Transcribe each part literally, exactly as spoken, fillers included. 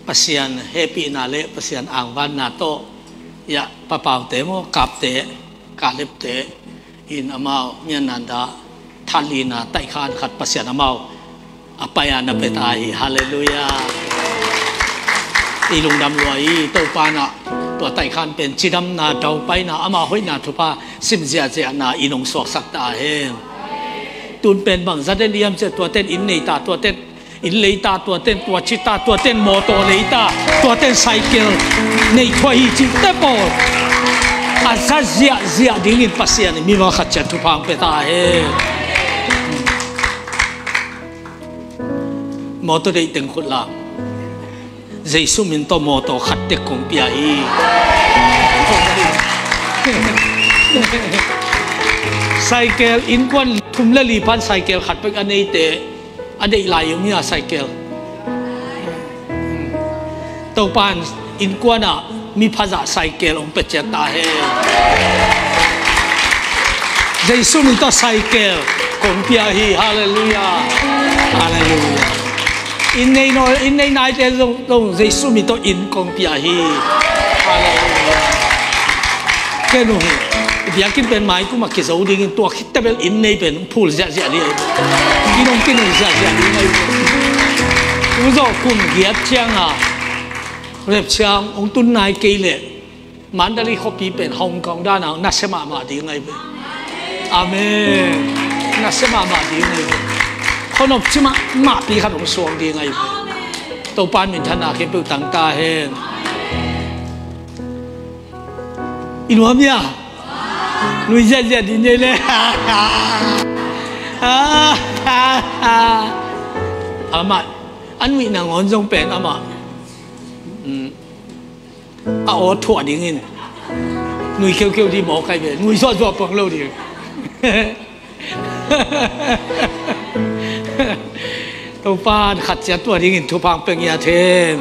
Pasian hehpihna le Pasian angvanna tawh, ya, papaute maw, kapte, kalepte in amau miannan dah thalina taihkhan khat Pasian amau a pai-a na pia ta hi. Halleluiah. I lungdam lua hi. Topa in ah tua taihkhan pen cidamna, daupaina, ama hoihna thupha sim ziahziahna in hong suaksak ta hen. Tun pen bangzah den hiam cih leh tuate in inn nei ta, tuate in inn lei ta, tuate in tua ci ta, tuate in mawtaw lei ta, tuate in cycle nei thuah hi cihte pawl a za ziahziah dingin Pasian in mi mah khat ciat thupha hong pia ta hen. Mawtaw deih teng khut la. Jesu min tawh mawtaw khat tek kong pia hi. Cycle, innkuan thum le li pan cycle khat bek a neite a deih lai om hi a, cycle. Topa in innkuan ah mi phazah cycle hong pia ciat ta hen. Jesu min tawh cycle kong pia hi. Halleluiah. Halleluiah. Inn nei naw, inn nei naite zong, zong Jesu min tawh inn kong pia hi. Halleluiah. Ken uh hi. Biakinn pen mai kum a kizo dingin tua khit teh bel inn nei pen phul ziahziah ding ahi. Inn hong kinei ziahziah ding ahi. Kum zawh kum giat ciangin rep ciang hong tun nai kei leh Mandalay khuapi pen Hong Kong dan a nasia mahmah ding ahi ve. Amen. Nasia mahmah ding ahi ve. Khuanop ci mahmahpi khat hong suang ding ahi ve. Topa in minthanna khempeuh tang ta hen. I nuam hia? Nui ziahziah ding nei le. Amah a nuih nangawn zong pen amah a aw thuah dingin nui kheukeu ding mawk ahi ve. Nui zuahzuah pang lo ding. Topa in khat ciat tua dingin thupha hong pia ngiat hen.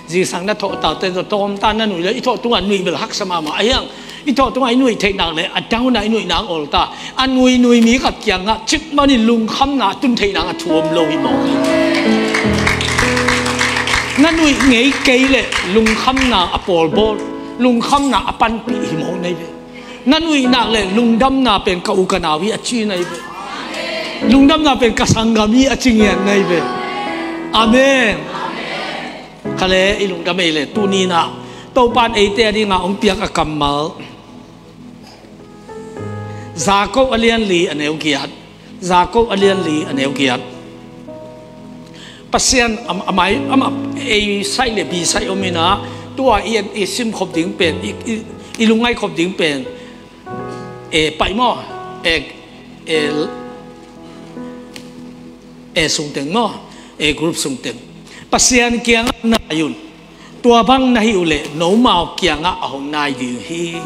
Zingsang na thawh taute tawh tawmta na nuih le i thawh tungah nuih bel haksa mahmah. Ahi hang i thawh tungah i nuih theih nak le a dang hunah i nuih nak awl ta. A nuinui mi khat kiangah cik manin lungkhamna a tun theih nak a thu om lo hi mawk hi. Na nuih ngei kei le lungkhamna a pawlbawl, lungkhamna a panpih hi mawk nei ve. Na nuih nak le lungdamna pen ka u ka nau hi a ci nei ve. Lungdamna pen ka sanggam hi a ci ngiat nei ve. Amen. Kha le i lungdam ei le tuni-in ah Topa in eite a dingah hong piak a kammal. Jakob a lian li a neu giat. Jakob a lian li a neu giat. Pasian am-, amai, amah ei saih le bi saih om in ah, tua i, i sim khop ding pen, i, i, i lungngai khop ding pen, e, paih maw? E, e, e sung teng maw? E group sung teng. Pasian kiangah nai un. Tua bang na hih uh leh nomau kiangah a hong nai ding hi.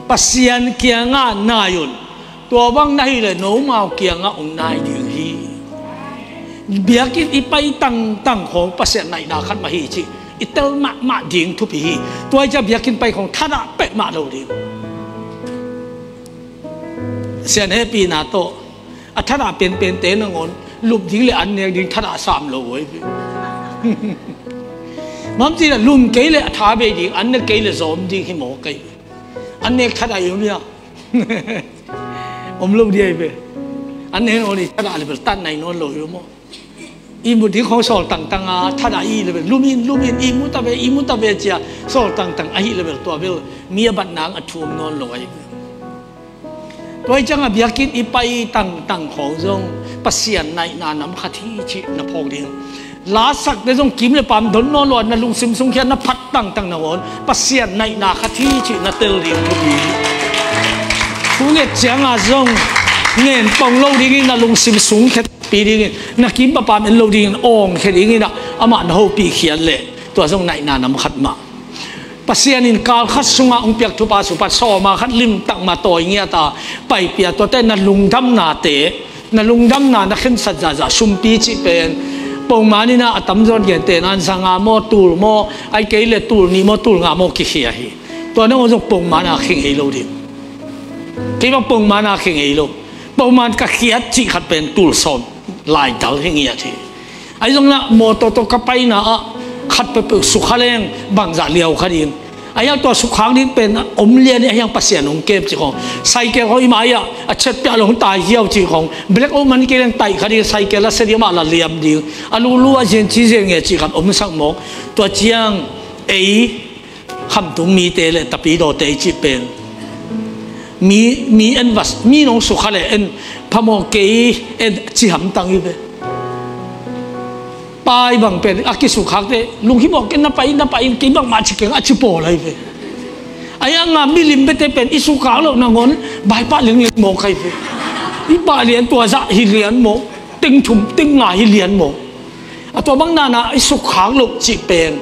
Pasian kiangah nai un. Tua bang na hih leh nomau kiangah hong nai ding hi. Biakinn i pai tangtang khawng Pasian naihna khat mah hi cih i tel mahmah ding thupi hi. Tua hi ciah biakinn pai khawng thadah peuhmah lo ding. Pasian hehpihna tawh a thadah penpente nangawn lup ding le an nek ding thadah sam lo uh ahi ve. Mamci le lum kei le a tha bei ding, an ne kei le zawm ding hi mawk ahi ve. An nek thadah i om hia? Om lo ding ahi ve. An nek nawn i thadah le bel tan nai nawn lo i om maw? Ihmut ding khawng sawl tangtang a thadah i hih le bel lum in, lum in, ihmut a ve, ihmut a ve cia sawl tangtang ahih le bel tua bel mi a bat nang a thu om nawn lo ahi ve. Tua hi ciangah biakinn i pai tangtang khawng zong Pasian naihna nam khat hi cih na phawk ding. Lasakte zong kim le paam don nawn lo a na lungsim sung khiat na phat tangtang nangawn Pasian naihna khat hi cih na tel ding thupi. Thu nget ciangah zong ngen pong lo dingin na lungsim sung khiat pi dingin na kim paam en lo dingin awngkhia dingin ah amah na hopih khiat leh tua zong naihna nam khat mah. Pasian in kal khat sungah hong piak thupha supat sawma khat limtak mah tawi ngiat a paipih a tuate na lungdamnate, na lungdamna na khensat zahzah sumpi cih pen pongman in ah a tamzaw in gente nan za nga maw, tul maw, ahih kei le tul nih maw, tul nga maw kikhia hi. Tua nangawn zong pongman a khe ngei lo ding. Kei bang pongman a khe ngei lo. Pongman ka khiat cih khat pen tul sawm laidal hi ngiat hi. Ahi zongin ah mawtaw tawh ka paina ah khat peuhpeuh sukha leng bangzah liau kha ding. Ahi hang tua sukha ding pen om lian hi, ahi hang Pasian hong kem cih khawng. Cycle khawng i mai ah a chet piah lo hong tai hiau cih khawng. Black out man kei leng taih kha ding, cycle a sia ding, amah la liam ding. A lulu a zian ci zian nge cih khat om sak mawk. Tua ciang ei khamtung mite le tapidawte i cih pen mi, mi en vas, mi nong sukha le en phamawh kei en ci hamtang hi ve. Pai bang pen a kisukhakte lunghimawh kei, na pai in, na pai in, kei bangmah ci keng a ci pawl ahi ve. Ahi hanga milim biate pen i sukhak loh nangawn baipah lingling mawk ahi ve. I pah lian tua zah hi lian maw, teng thum teng nga hi lian maw. A tua bang nana i sukkhak loh cih pen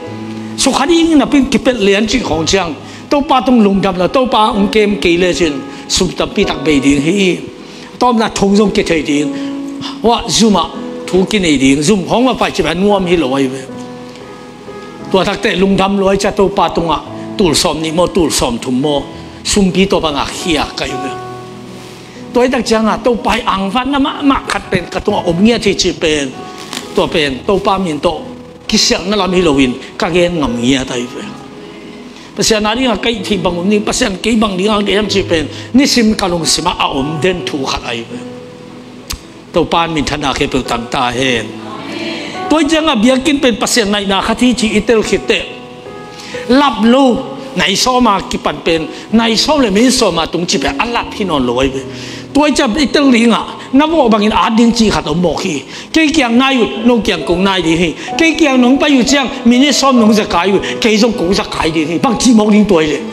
sukha ding napi in kipelh lian cih khawng ciang Topa tawh lungdam lo, Topa hong kem kei lecin sum tampi tak bei ding hi. A tawpna thong zong kithei ding. Huah zum ah thu kinei ding, zum khawng mah pai cih pen a nuam hi lo ahi ve. Tua takteh lungdam lo ahi ciang Topa tungah tul sawm nih maw, tul sawm thum maw, sumpi tua bangah khiak ka hi ve. Tua hi tak cianga Topa i angvatna mahmah khat pen ka tungah om ngiat hi cih pen, tua pen Topa min tawh kisialhna lam hi loin ka gen ngam ngiat ahi ve. Pasian a dingah ka hih theih bang om ding, Pasian kei bang dingah hong deih hiam cih pen nisim ka lungsimah a om den thu khat ahi ve. Topa in minthanna khempeuh tang ta hen. Tua hi cianga biakinn pen Pasian naihna khat hi cih i tel khitteh lap lo, nai sawma kipan pen nai sawm le min sawma tung cih pen a lap hi nawn lo ahi ve. Tua hi ciang i tel dingah na vawh bangin at ding cih khat om mawk hi. Kei kiang nai uh, no kiang kong nai ding hi. Kei kiang nong pai uh ciang minit sawm nong zakai uh, kei zong kong zakai ding hi. Bang cih mawk ding tua hi leh?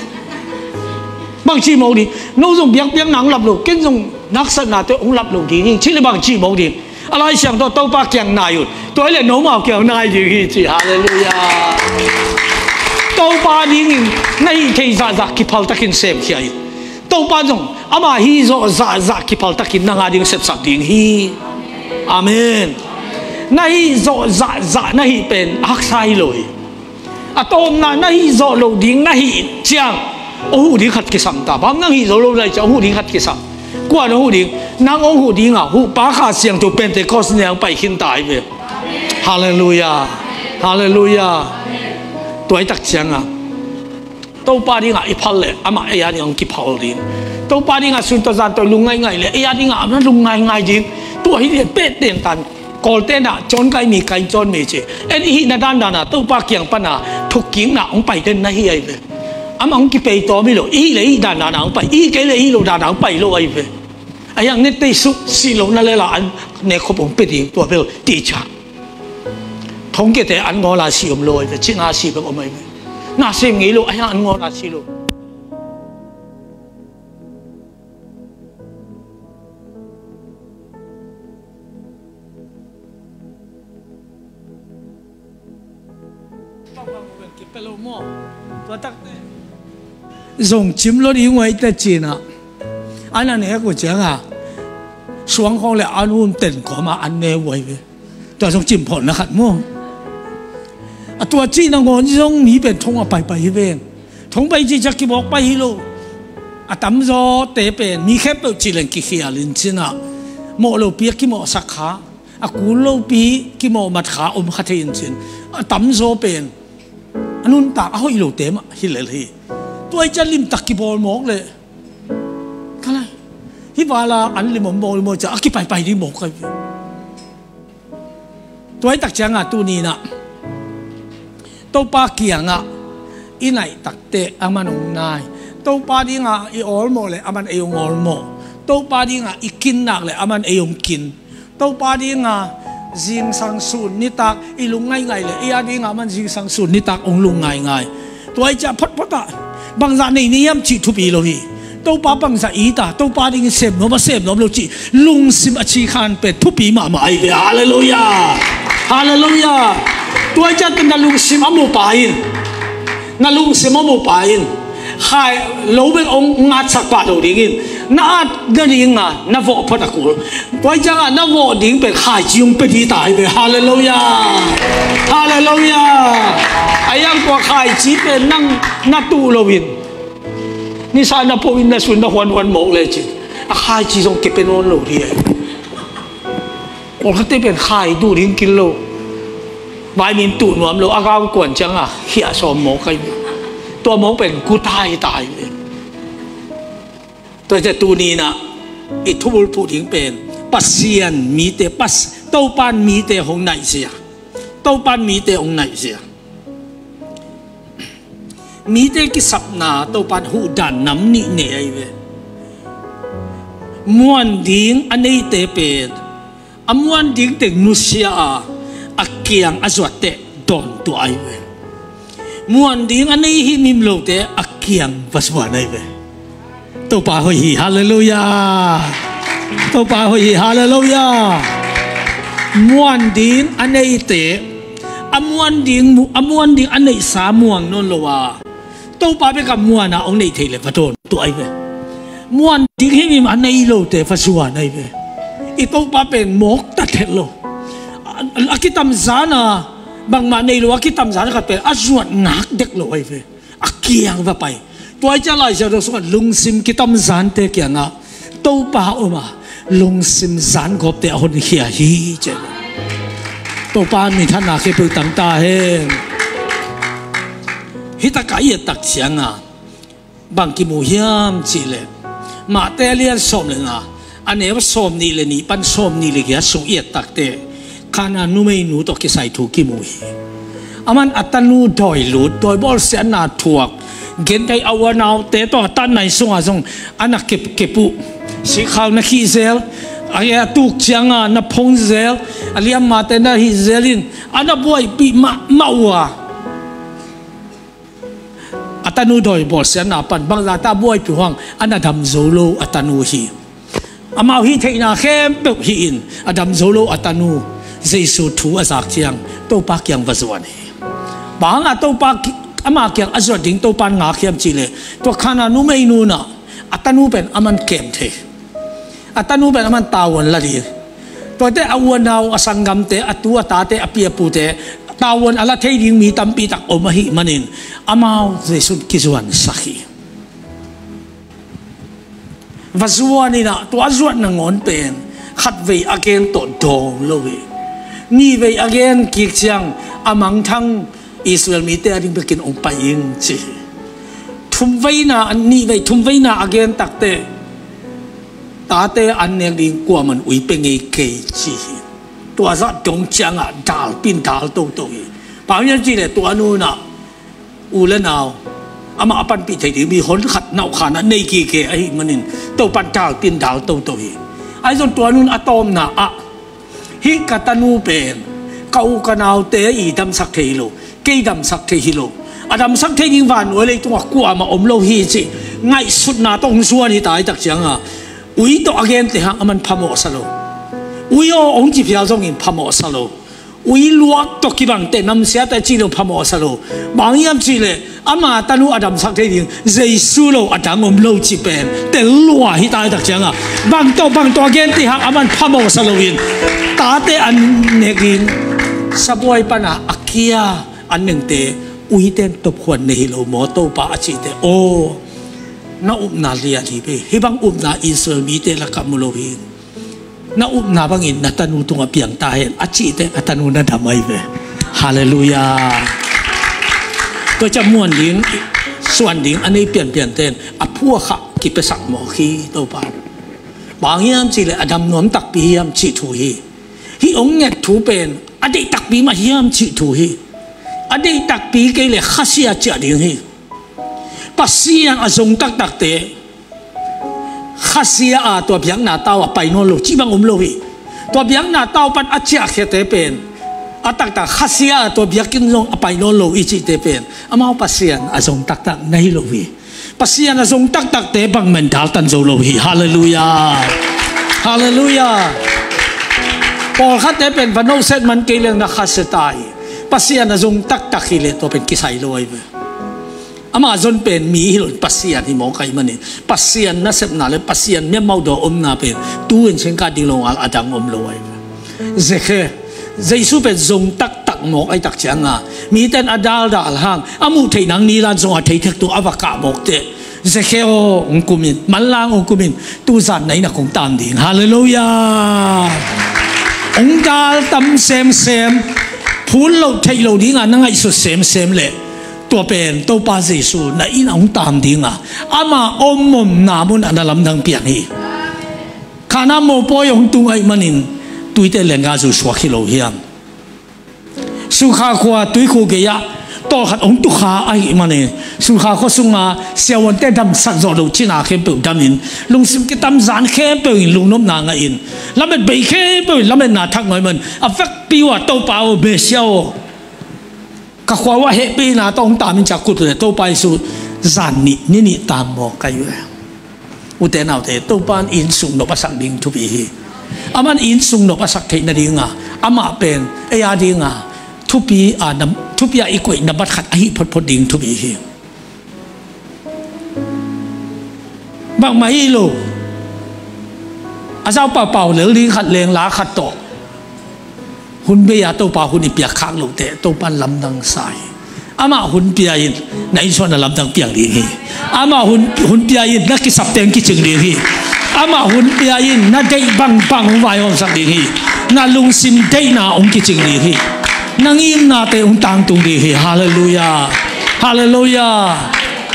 Bang cih mawk ding? No zong biakpiakna hong lap lo, ken zong na haksatnate hong lap lo ding hi. Cih leh bang cih mawk ding? A Lai Siangtho Topa kiang nai un. Tua hi leh nomau kiang nai ding hi ci. Halleluiah. Topa dingin na hih theih zahzah kiphaltakin semkhia in. Topa zong ama hih zawh zahzah kiphaltakin nang a ding sepsak ding hi. Amen. Na hih zawh zahzah na hih pen a haksa hi lo hi. A tawpna na hih zawh loh ding na hih ciang hong huh ding khat kisam ta. Bang nang hih zo lo lai ciang hong huh ding khat kisam. Kua nong huh ding? Nang hong huh dinga huhpa Kha Siangtho Pentecost ni a hong pai khin ta hi ve. Halleluiah. Halleluiah. Tua hi tak cianga Topa dingah i phal leh amah ei a dingah hong kiphal ding. Topa dingah sun tawh zan tawh lungngaingai leh ei a dingah amah lungngaingai ding. Tua hi lian peh tentan. Kawlten ah cawn kai mi, kai cawn mi ci. En i hihna dandana Topa kiang pana thukkikna hong paiten na hi ahi ve. Amah hong kipei tawm hi lo. I hih leh i hih dandana hong pai, i hih kei leh i hih loh dana hong pai lo ahi ve. Ahi hang nette i suk, sih lohna lela an nekkhop hong pia ding, tua bel ti ciang. Thongkiate an ngawla sih om lo ahi ve, cihna sih bek om ahi ve. Na sem ngei lo, ahi hang an ngawla sih lo. Kipia lo maw? Tua takte zong cim lo ding uh ahi teh cina. An a nek uh cianga suang khawng le an hun ten kawma an ne uh ahi ve. Tua zong cim phawkna khat maw? A tua cihna ngawn zong mi pen thong a paipai hi ven. Thong pai cih ciang kibawk pai hi lo. A tamzawte pen mi khempeuh cih leng kikhial in cina. Mawh lopi a kimawhsak kha, a kul lopi kimawh mat kha om kha thei in cin. A tamzaw pen a nuntak a hoih lote mah hi lel hi. Tua hi ciang limtak kibawl mawk le, ka lai, hih vala an lim om mawk, lim mawk ciang a kipaipai ding mawk ka hi. Tua hi tak cianga tuninah Topa kiangah i naih takteh aman hong nai. Topa dingah i awlmawh le aman ei hong awlmawh. Topa dingah i kinnak le aman ei hong kin. Topa dingah zingsang sun nitak i lungngaingai le ei a dingah aman zingsang sun nitak hong lungngaingai. Tua hi ciah photphotah bangzah nei ni hiam cih thupi lo hi. Topa bangzah ita, Topa dingin sem nuam a sem nuam lo cih lungsim a ci khan pen thupi mahmah ahi ve. Halleluiah. Halleluiah. Tua hi ciah pen na lungsim a mupa in, na lungsim a mupa in khai lo bek hong ngatsak pah lo dingin na at nadinga na vawh phot a kul. Tua hi cianga na vawh ding pen khaici hong pia ding ta hi ve. Halleluiah. Halleluiah. A hiang tua khaici pen nang na tuh loin nisa na po in na sun na huanhuan mawk lecin a khaici zong kipia nawn lo ding ahi. Kawlkhatte pen khai duh ding kil lo. Vaimin tuh nuam lo, a gaung kuan ciangah khiah sawm mawk ahi ve. Tua mawk pen gutai tai ve. Tua hi ciah tuni-in ah i thubulphuh ding pen Pasian mite, Pas-, Topa'n mite hong naihzia. Topa'n mite hong naihzia. Mite kisapna Topa'n huhdan nam nih nei ahi ve. Muan ding a neite pen a muan ding teng nusia a, a kiang a zuat teh dawntuah ahi ve. Muan ding a nei himhim lote a kiang va zuan ahi ve. Topa hoih hi, halleluiah. Topa hoih hi, halleluiah. Muan ding a neite a muan ding mu-, a muan ding a neihsa muang nawn lo a, Topa bek a muan a hong nei thei leh va dawntuah ahi ve. Muan ding himhim a nei lote va zuan ahi ve. I Topa pen mawk ta thet lo. A, a kitamzan a, bangmah nei lo a kitamzan a khat pen a zuat ngak dek lo ahi ve. A kiang va pai. Tua hi ciah Lai Siangtho sungah lungsim kitamzante kiangah Topa om a, lungsim zangawpte a honkhia hi ci. Topa minthanna khempeuh tang ta hen. Hih takah i et tak ciangah bang kimu hiam cih leh, Mate a lian sawm le nga, a neu sawmnih le nih pan sawmnih le giat sung i et tak teh, Kanaan numeinu tawh kisai thu kimu hi. Aman a tanu dawi lut, dawi bawlsiatna thuak, genthei a u a naute tawh a tanna inn sungah zong a na kep, kep uh. Sikkhau na khih zel, a, a tuk ciangah na phong zel, a liammate na hih zel in a na buaipih mahmah uh a, a tanu dawi bawlsiatna pan bangzah ta buaipih uh hang, a na dam zo lo a tanu hi. Amau hih theihna khempeuh hih in a dam zo lo a tanu Jesu thu a zak ciang Topa kiang va zuan hi. Bang hangah Topa ki-, ama kiang a zuat ding Topa'n ngak hiam cih leh, tua Kanaan numeinu in ah a tanu pen aman kem thei. A tanu pen aman tavuan la ding. Tuate a u a nau, a sanggamte, a tu a tate, a pi a pute tavuan a la thei ding mi tampi tak om ahih manin amau Jesu'n kizuansak hi. Va zuan in ah, tua a zuat nangawn pen khatvei a gen tawh dawng lo hi. Nihvei a gen kik ciang a mangthang Israel mite a ding bekin hong pai ing ci hi. Thumveina, nihvei thumveina a gen tak teh tate an nek ding kuamah'n ui pia ngei kei ci hi. Tua zah dong ciangah dalpih in dal toto hi. Bang hang hiam cih leh tua nu in ah u le nau, amah a panpih thei ding mi honkhat nauhkhan a nei kik hi. Ahih manin Topa'n dalpih in dal toto hi. Ahi zong tua nu in a tawpna ah, hih ka tanu pen ka u ka naute i damsak thei hi lo, kei damsak thei hi lo, a damsak thei ding vannuai leitungah kuamah om lo hi cih ngaihsutna tawh hong zuan hi ta hi tak ciangah, ui tawh a gen teh hang aman phamawhsa lo. Ui aw hong ci phial zongin phamawhsa lo. Ui luak tawh kibang teh namsia teh ci lo phamawhsa lo. Bang hiam cih leh ama tanu a damsak thei ding Jesu lo a dang om lo cih pen tel lua hi ta hi tak ciangah, bang tawh bang tawh a gen teh hang aman phamawhsa loin tate an nek in sabuai panah a kia an nengte uite'n topkhuan nei hi lo maw Topa a cih teh, aw, na upna lian hi ve. Hih bang upna Israel mite lakah mu lo hi. Na upna bangin na tanu tungah piang ta hen a cih teh a tanu na dam ahi ve. Halleluiah. Tua ciah muan ding, suan ding a nei pianpiante'n a phuakha kipiasak mawk hi Topa. Bang hiam cih leh a dam nuam takpi hiam cih thu hi. Hih hong nget thu pen a deih takpi mah hiam cih thu hi. A deih takpi kei leh khasia ciah ding hi. Pasian a zong taktakte khasia a tua biakna tau a pai nawn lo cih bang om lo hi. Tua biakna tau pan a ciahkhiate pen a taktak khasia a tua biakinn zong a pai nawn lo i cihte pen amau Pasian a zong taktak na hi lo hi. Pasian a zong taktakte bangmah in daltan zo lo hi. Halleluiah. Halleluiah. Pawlkhatte pen va noset man kei leng na khasia ta hi. Pasian a zong taktak hi leh tua pen kisai lo ahi ve. Ama zon pen mi hi lo in Pasian hi mawk ahih manin Pasian nasepna le Pasian miamaudaw omna pen tu-in singkat ding lo ngal a dang om lo ahi. Zekhe, Jesu pen zong taktak mawk ahi tak cianga mite'n a daldal hang a muh theih nang nilan zong a thei thek tu a va kah mawk teh. Zekhe aw hong kum in, manlang hong kum in, tuzan na inn ah kong tan ding. Halleluiah. Hong dal tam semsem. phut loh theih loh dinga na ngaihsut semsem leh, tua pen Topa Jesu na inn a hong tam dinga, ama om omna mun a na lamdang piang hi. Kana mawpawi hong tung ahih manin tuite lenga zu suak hi lo hiam? Sukha khua tuikhuk gei-ah tawlkhat hong tukha ahih manin, Sukha khua sunga siavuante damsak zawh loh cina khempeuh damin, lungsim kitamzan khempeuh in lungnopna ngahin, lamet bei khempeuh in lametna thak ngaih man, a vekpi uh ah Topa aw, Mesia aw, ka khua uh ah hehpihna tawh hong tam in ci-a kut uh leh, Topa Jesu zan nih, ni nih tam mawk ahi ve. Ute naute, Topa in inn sung nop a sak ding thupi hi. Aman inn sung nop a sak theih nadinga, amah pen ei a dinga thupi a nam-, thupi a i koih nambat khat ahi photphot ding thupi hi. Bangmah hi lo. A zau paupau lel ding khat, lengla khat tawh hun bei-a Topa hun i piak khak loh teh, Topa in lamdang sa hi. Amah hun pia in na innsuan na lamdang piang ding hi. Amah hun, hun pia in na kisap teng kicing ding hi. Amah hun pia in na deih bangbang hong vaihawmsak ding hi. Na lungsim deihna hong kicing ding hi. Na ngimnate hong tangtung ding hi. Halleluiah. Halleluiah.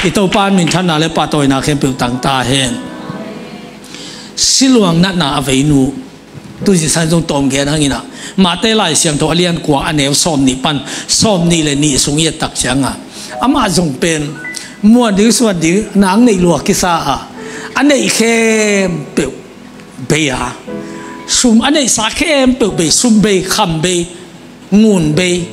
I Topa in minthanna le pahtawina khempeuh tang ta hen. Siluang natna a veinu. Tuizisan zong tawm gen hangin ah, Mate Lai Siangtho a lian kua, a neu sawm nih pan sawm nih le nih sung i et tak cianga, amah zong pen muan ding suan ding nang neih lua kisa a, a neih khempeuh bei a, sum a neihsa khempeuh bei, sum bei, kham bei, ngun bei,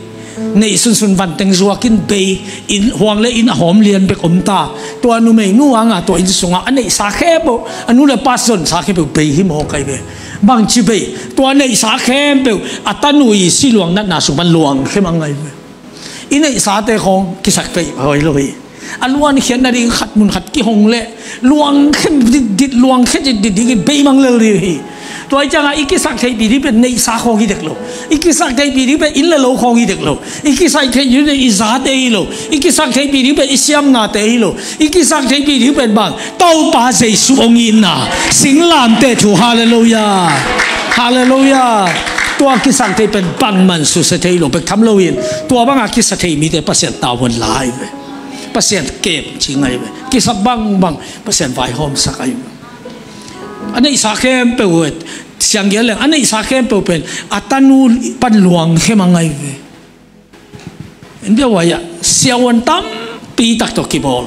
neih sunsun vanteng zuakin bei, inn huang le inn a hawm lian bek om ta. Tua numeinu anga tua inn sunga a neihsa khempeuh, a nu le pa zonsa khempeuh bei hi mawk ahi ve. Bangci bei? Tua neihsa khempeuh a tanu i siluang natna sung pan luang khe mang ahi ve. I neihsate khawng kisak pei hoi lo hi. A luankhiat nading khat mun khat kihong leh luangkhe ditdit, luangkhe ditdit dingin beimang lel ding hi. Tua hi cianga i kisak theihpih ding pen neihsa khawng hi dek lo. I kisak theihpih ding pen inn le lo khawng hi dek lo. I kisak theihpih ding pen i zate hi lo. I kisak theihpih ding pen i siamnate hi lo. I kisak theihpih ding pen bang? Topa Jesu hong itna, singlamteh thu. Halleluiah. Halleluiah. Tua kisak theih pen bangman susia thei lo bek tham loin, tua banga kisa thei mite Pasian tau hun lai ve. Pasian kep ci ngai ve. Kisa bangbang Pasian vaihawmsak ahi ve. A neihsa khempeuh ve. Siang gial leng a neihsa khempeuh pen a tanu pan luang khe mang ahi ve. India waya siavuan tampi tak tawh kibawl.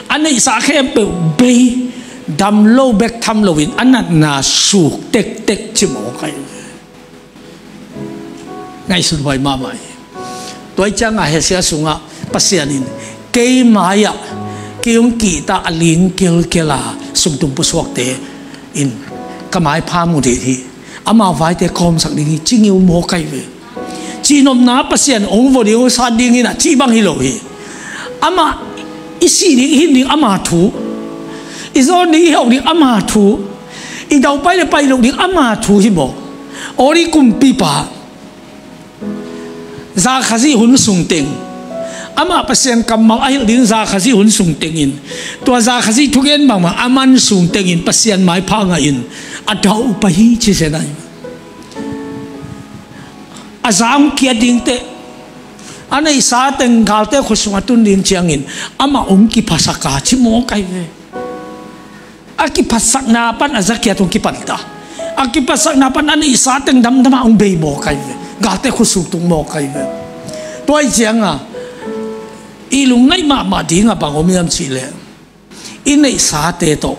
A neihsa khempeuh bei, dam lo bek tham loin a natna suk tektek ci mawk ahi ve. Ngaihsun huai mahmah hi. Tua hi cianga Hesia sungah Pasian in kei mai-ah kei hong kihta a ling kelkel a sumtung pusuakte in ka maipha mu ding hi. Amau vaite kawmsak ding hi ci ngiu mawk ahi ve. Cihnopna Pasian hong vua ding hong sat ding hi na cih bang hi lo hi. Amah i sih ding i him ding ama thu, i zawn ding i hawk ding ama thu, i daupai le pai loh ding ama thu hi mawk. Aw, i kumpipa Zakhazih hun sung teng, amah Pasian kammal a hilh ding Zakhazih hun sung tengin, tua Zakhazih thugen bangmah a man sung tengin Pasian maipha ngahin a daupai hi ci zen ahi. A za hong kiat ding teh, a neihsa teng galte khut sungah tun ding ciangin amah hong kiphasak a ci mawk ahi ve. A kiphatsakna pan a zakiat hong kipanta. A kiphatsakna pan a neihsa teng damdamah hong bei mawk ahi ve. Galte khut sung tung mawk ahi ve. Tua hi cianga i lungngaih mahmah dinga bang om hiam cihleh, i neihsate tawh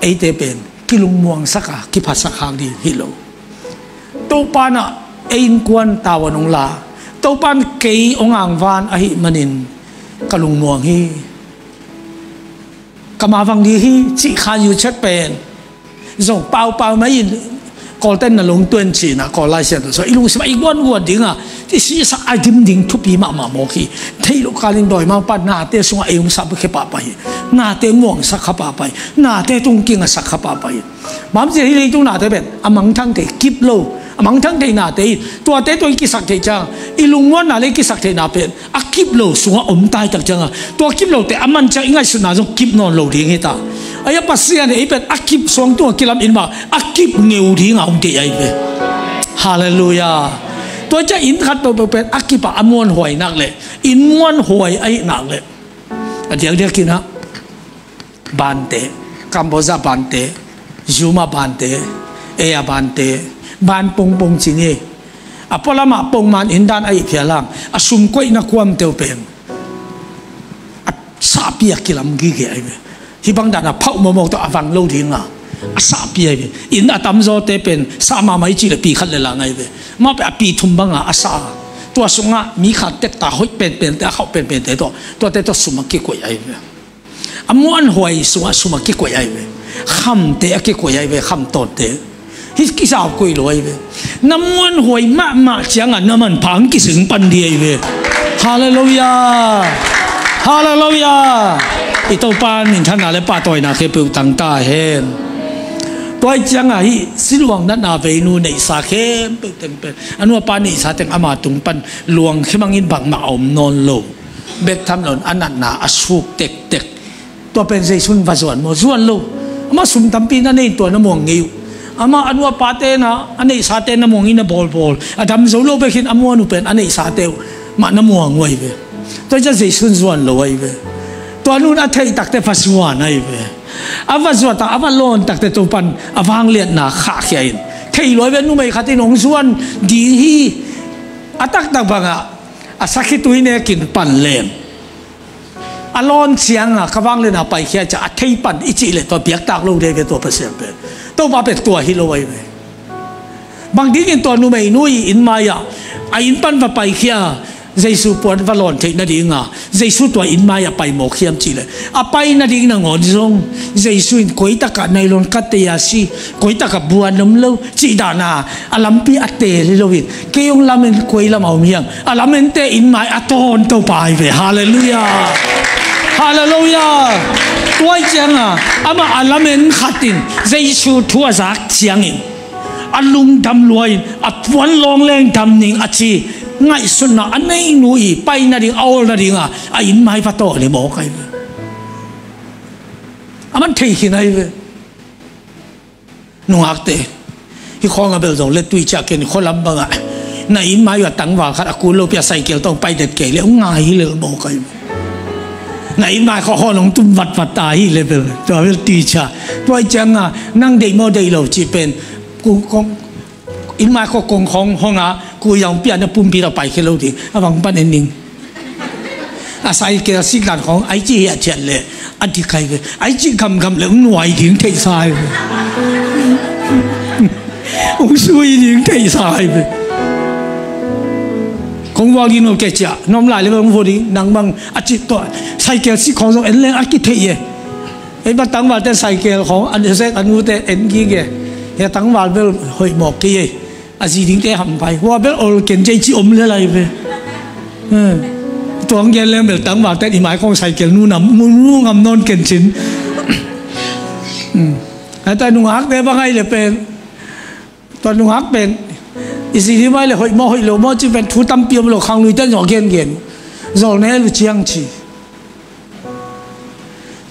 eite pen kilungmuangsak a kiphatsak khak ding hi lo. Topa in ah ei innkuan tavuan hong la, Topa in kei hong angvan ahih manin ka lungmuang hi. Ka mavang ding hi cih khan yuchet pen zong paupau mai in Kawlten na lungtuan cihna Kawl Lai Siangtho sua i lungsim a i guanguan dinga i sihsak a dim ding thupi mahmah mawk hi. Theih loh kalin dawimangpa nate sungah ei hong sap khe pahpah hi. Nate muangsak kha pahpah hi. Nate tungking a sak kha pahpah hi. Bang hang hiam cih leh hih leitung nate pen a mangthang thei kip lo, a mangthang thei nate hi. Tuate tawh i kisak theih ciang i lungmuanna le i kisak theihna pen a kip lo sungah om tai tak cianga, tua kip lote a man ciang i ngaihsutna zong kip nawn lo ding hi ta. Ahi a Pasian ei pen a kip suang tungah kilam in mah a kip ngeu dinga hong deih ahi ve. Halleluiah. Tua ciang inn khat peuhpeuh pen a kip a, a muanhuai nak leh, inn muanhuai ahih nak leh, a diakdiakin ah bante, Cambodia bante, Yuma bante, Eya bante, ban pongpong ci ni. A pualamah pongman inn dan ahih phial hang, a sum koihna kuamte uh pen a sahpi a kilam gige ahi ve. Hih bang dan a phauh mawkmawk tawh a vang lo ding a, a sahpi ahi ve. Inn a tamzawte pen sah mahmah i cih leh pi khat le lang ahi ve. Mah pen a pi thum bang a a sah a, tua sungah mi khat tek ta hoih penpente, a khauh penpente tawh, tuate tawh sum a kikoih ahi ve. A muanhuai sungah sum a kikoih ahi ve. Khamte a kikoih ahi ve, kham tawnte. Hih kizau koih lo ahi ve. Na muanhuai mahmah ciangah na manpha hong kizing pan ding ahi ve. Halleluiah. Halleluiah. I Topa minthanna le pahtawina khempeuh tang ta hen. Tua ahih ciangah hih siluang natna veinu neihsa khempeuh teng pen, a nu a pa neihsa teng ama tung pan luang khemangin bangmah a om nawn lo. Bek tham loin a natna a suk tektek. Tua pen Jesu in va zuan maw? Zuan lo. Amah sum tampi na nei, tua na muang ngei uh. Amah a nu a pate na, a neihsate na muang in a bawlbawl. A dam zo lo bek hi in a muan uh pen a neihsate uh mah na muang uh ahi ve. Tua ciang Jesu in zuan lo ahi ve. Tua nu in a theih takteh va zuan ahi ve. A va zuan tak, a va lawn takteh Topa in a vangliatna khahkhia in, thei lo ahi ve, numei khat in hong zuan ding hi. A taktak bangah a sakhitui nekin pan leng. A lawn ciangah ka vangliatna paikhia ciang a thei pan i cih leh tua biaktak lo ding ahi ve, tua Pasian pen. Topa pen tua hi lo ahi ve. Bang dingin tua numeinu i inn mai-ah a inn pan va paikhia, Jesu puan va lawn theih nadinga Jesu tua inn mai-ah pai mawk hiam cih leh, a pai nading nangawn zong Jesu in koi takah nailon ka tei a si, koi takah buan om lo cih dana a lampi a teel hi loin, kei hong lamen koi lamah om hiam? A lamente inn mai a tawnto pa ahi ve. Halleluiah. Halleluiah. Tua ahih cianga amah a lamen khat in Jesu thu a zak ciangin a lungdam lua in a puan lawng leng dam ning a ci ngaihsutna a neinu i pai nading, a awl nadinga a inn mai va tawn hi mawk ahi ve. A man thei khin ahi ve. Nungakte, hih khawng a bel zong le tui ciah ken, khualam bangah na inn mai uh a tangval khat a kul lopi a cycle tawh pai det kei le hong ngai hi lel mawk ahi ve. Na inn mai khawng hawn hong tum vatvat ta hi le bel, tua bel tui ciah. Tua ahih cianga nang deih maw deih lo cih pen, kong, kong, inn mai khawng kong khawng hong a, kul yang pian a pumpi tawh paikhia lo ding, a vang pan en ning. A cycle seat dan khawng ai cih hiah ciat leh a dik ahi ve. Ai cih gamgam leh hong nuai ding theihsa ahi ve. Hong sui ding theihsa ahi ve. Kong vuak ding no kei ciah, na om lai leh hong vuak ding, nang bang a cih tua. Cycle seat khawng zong en leng a kitheih e. Ei bang tangvalte cycle khawng a zek a nute en gige. Hia tangval bel hoih mawk kei e. A zi dingte hamphai. Hua bel ol ken cei ci om le lai ve. Eh. Tuang gen lem bel tangvalte i mai khawng cycle nu nam, nu, nu ngam nawn ken cin. Hmm. Ai ta nungakte bang ai le pen. Tua nungak pen. I zi ding mai le hoih maw hoih lo maw ci pen thu tampi om lo, khangluite zawh gengen. Zawh ne lu ciang ci.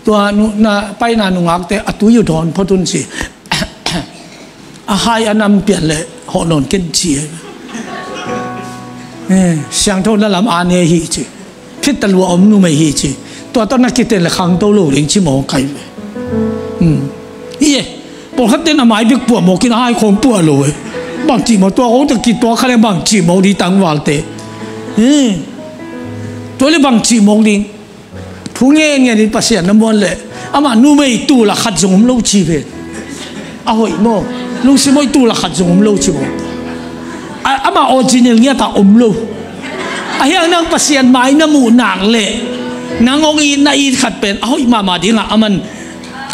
Tua nu, na, paina nungakte a tui uh dawn phot un ci. A hai a nam pian le hawh nawn ken ci. Eh, siangtho na lam a ne hi ci. Phit ta lua om numei hi ci. Tua tawh na kiten le khangto lo ding ci mawk ahi ve. Hmm. Hi e. Pawlkhat ten a mai bek puah mawk in a hai khawng puah lo e. Bang ci mawk tua khawng ta kituak kha le bang ci mawk ding tangvalte. Hmm. Tua le bang ci mawk ding. Thu ngen ngen in Pasian na muan leh amah numei tulak khat zong om lo ci ve. A hoih maw? Lungsim hoih tulak khat zong om lo ci maw? A, amah original ngiat a om lo. Ahi hang nang Pasian mai na muh nak leh nang hong it na it khat pen a hoih mahmah dingah a man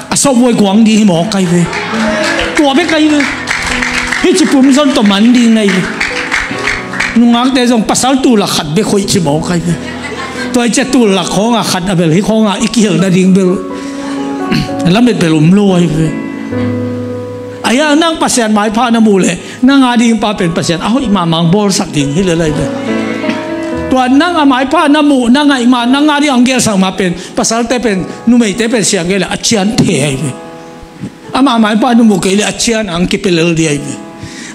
a sawphuai guang ding hi mawk ahi ve. Tua bek ahi ve. Hih ci pum zon tawh man ding na hi ve. Nungakte zong pasal tulak khat bek hoih ci mawk ahi ve. Tua hi ciah tulak khawngah khat a bel hih khawngah i kihel nading bel lamet bel om lo ahi ve. Ahi hang nang Pasian maipha na muh leh nang a ding pa pen Pasian a hoih mahmah bawlsak ding hi lel ahi ve. Tua nang a maipha na muh, na ngaih mah, nang a ding a hong gelsak mah pen pasalte pen, numeite pen siang kei leh a cian thei ahi ve. Amah maipha na muh kei leh a cian ang kipia lel ding ahi ve.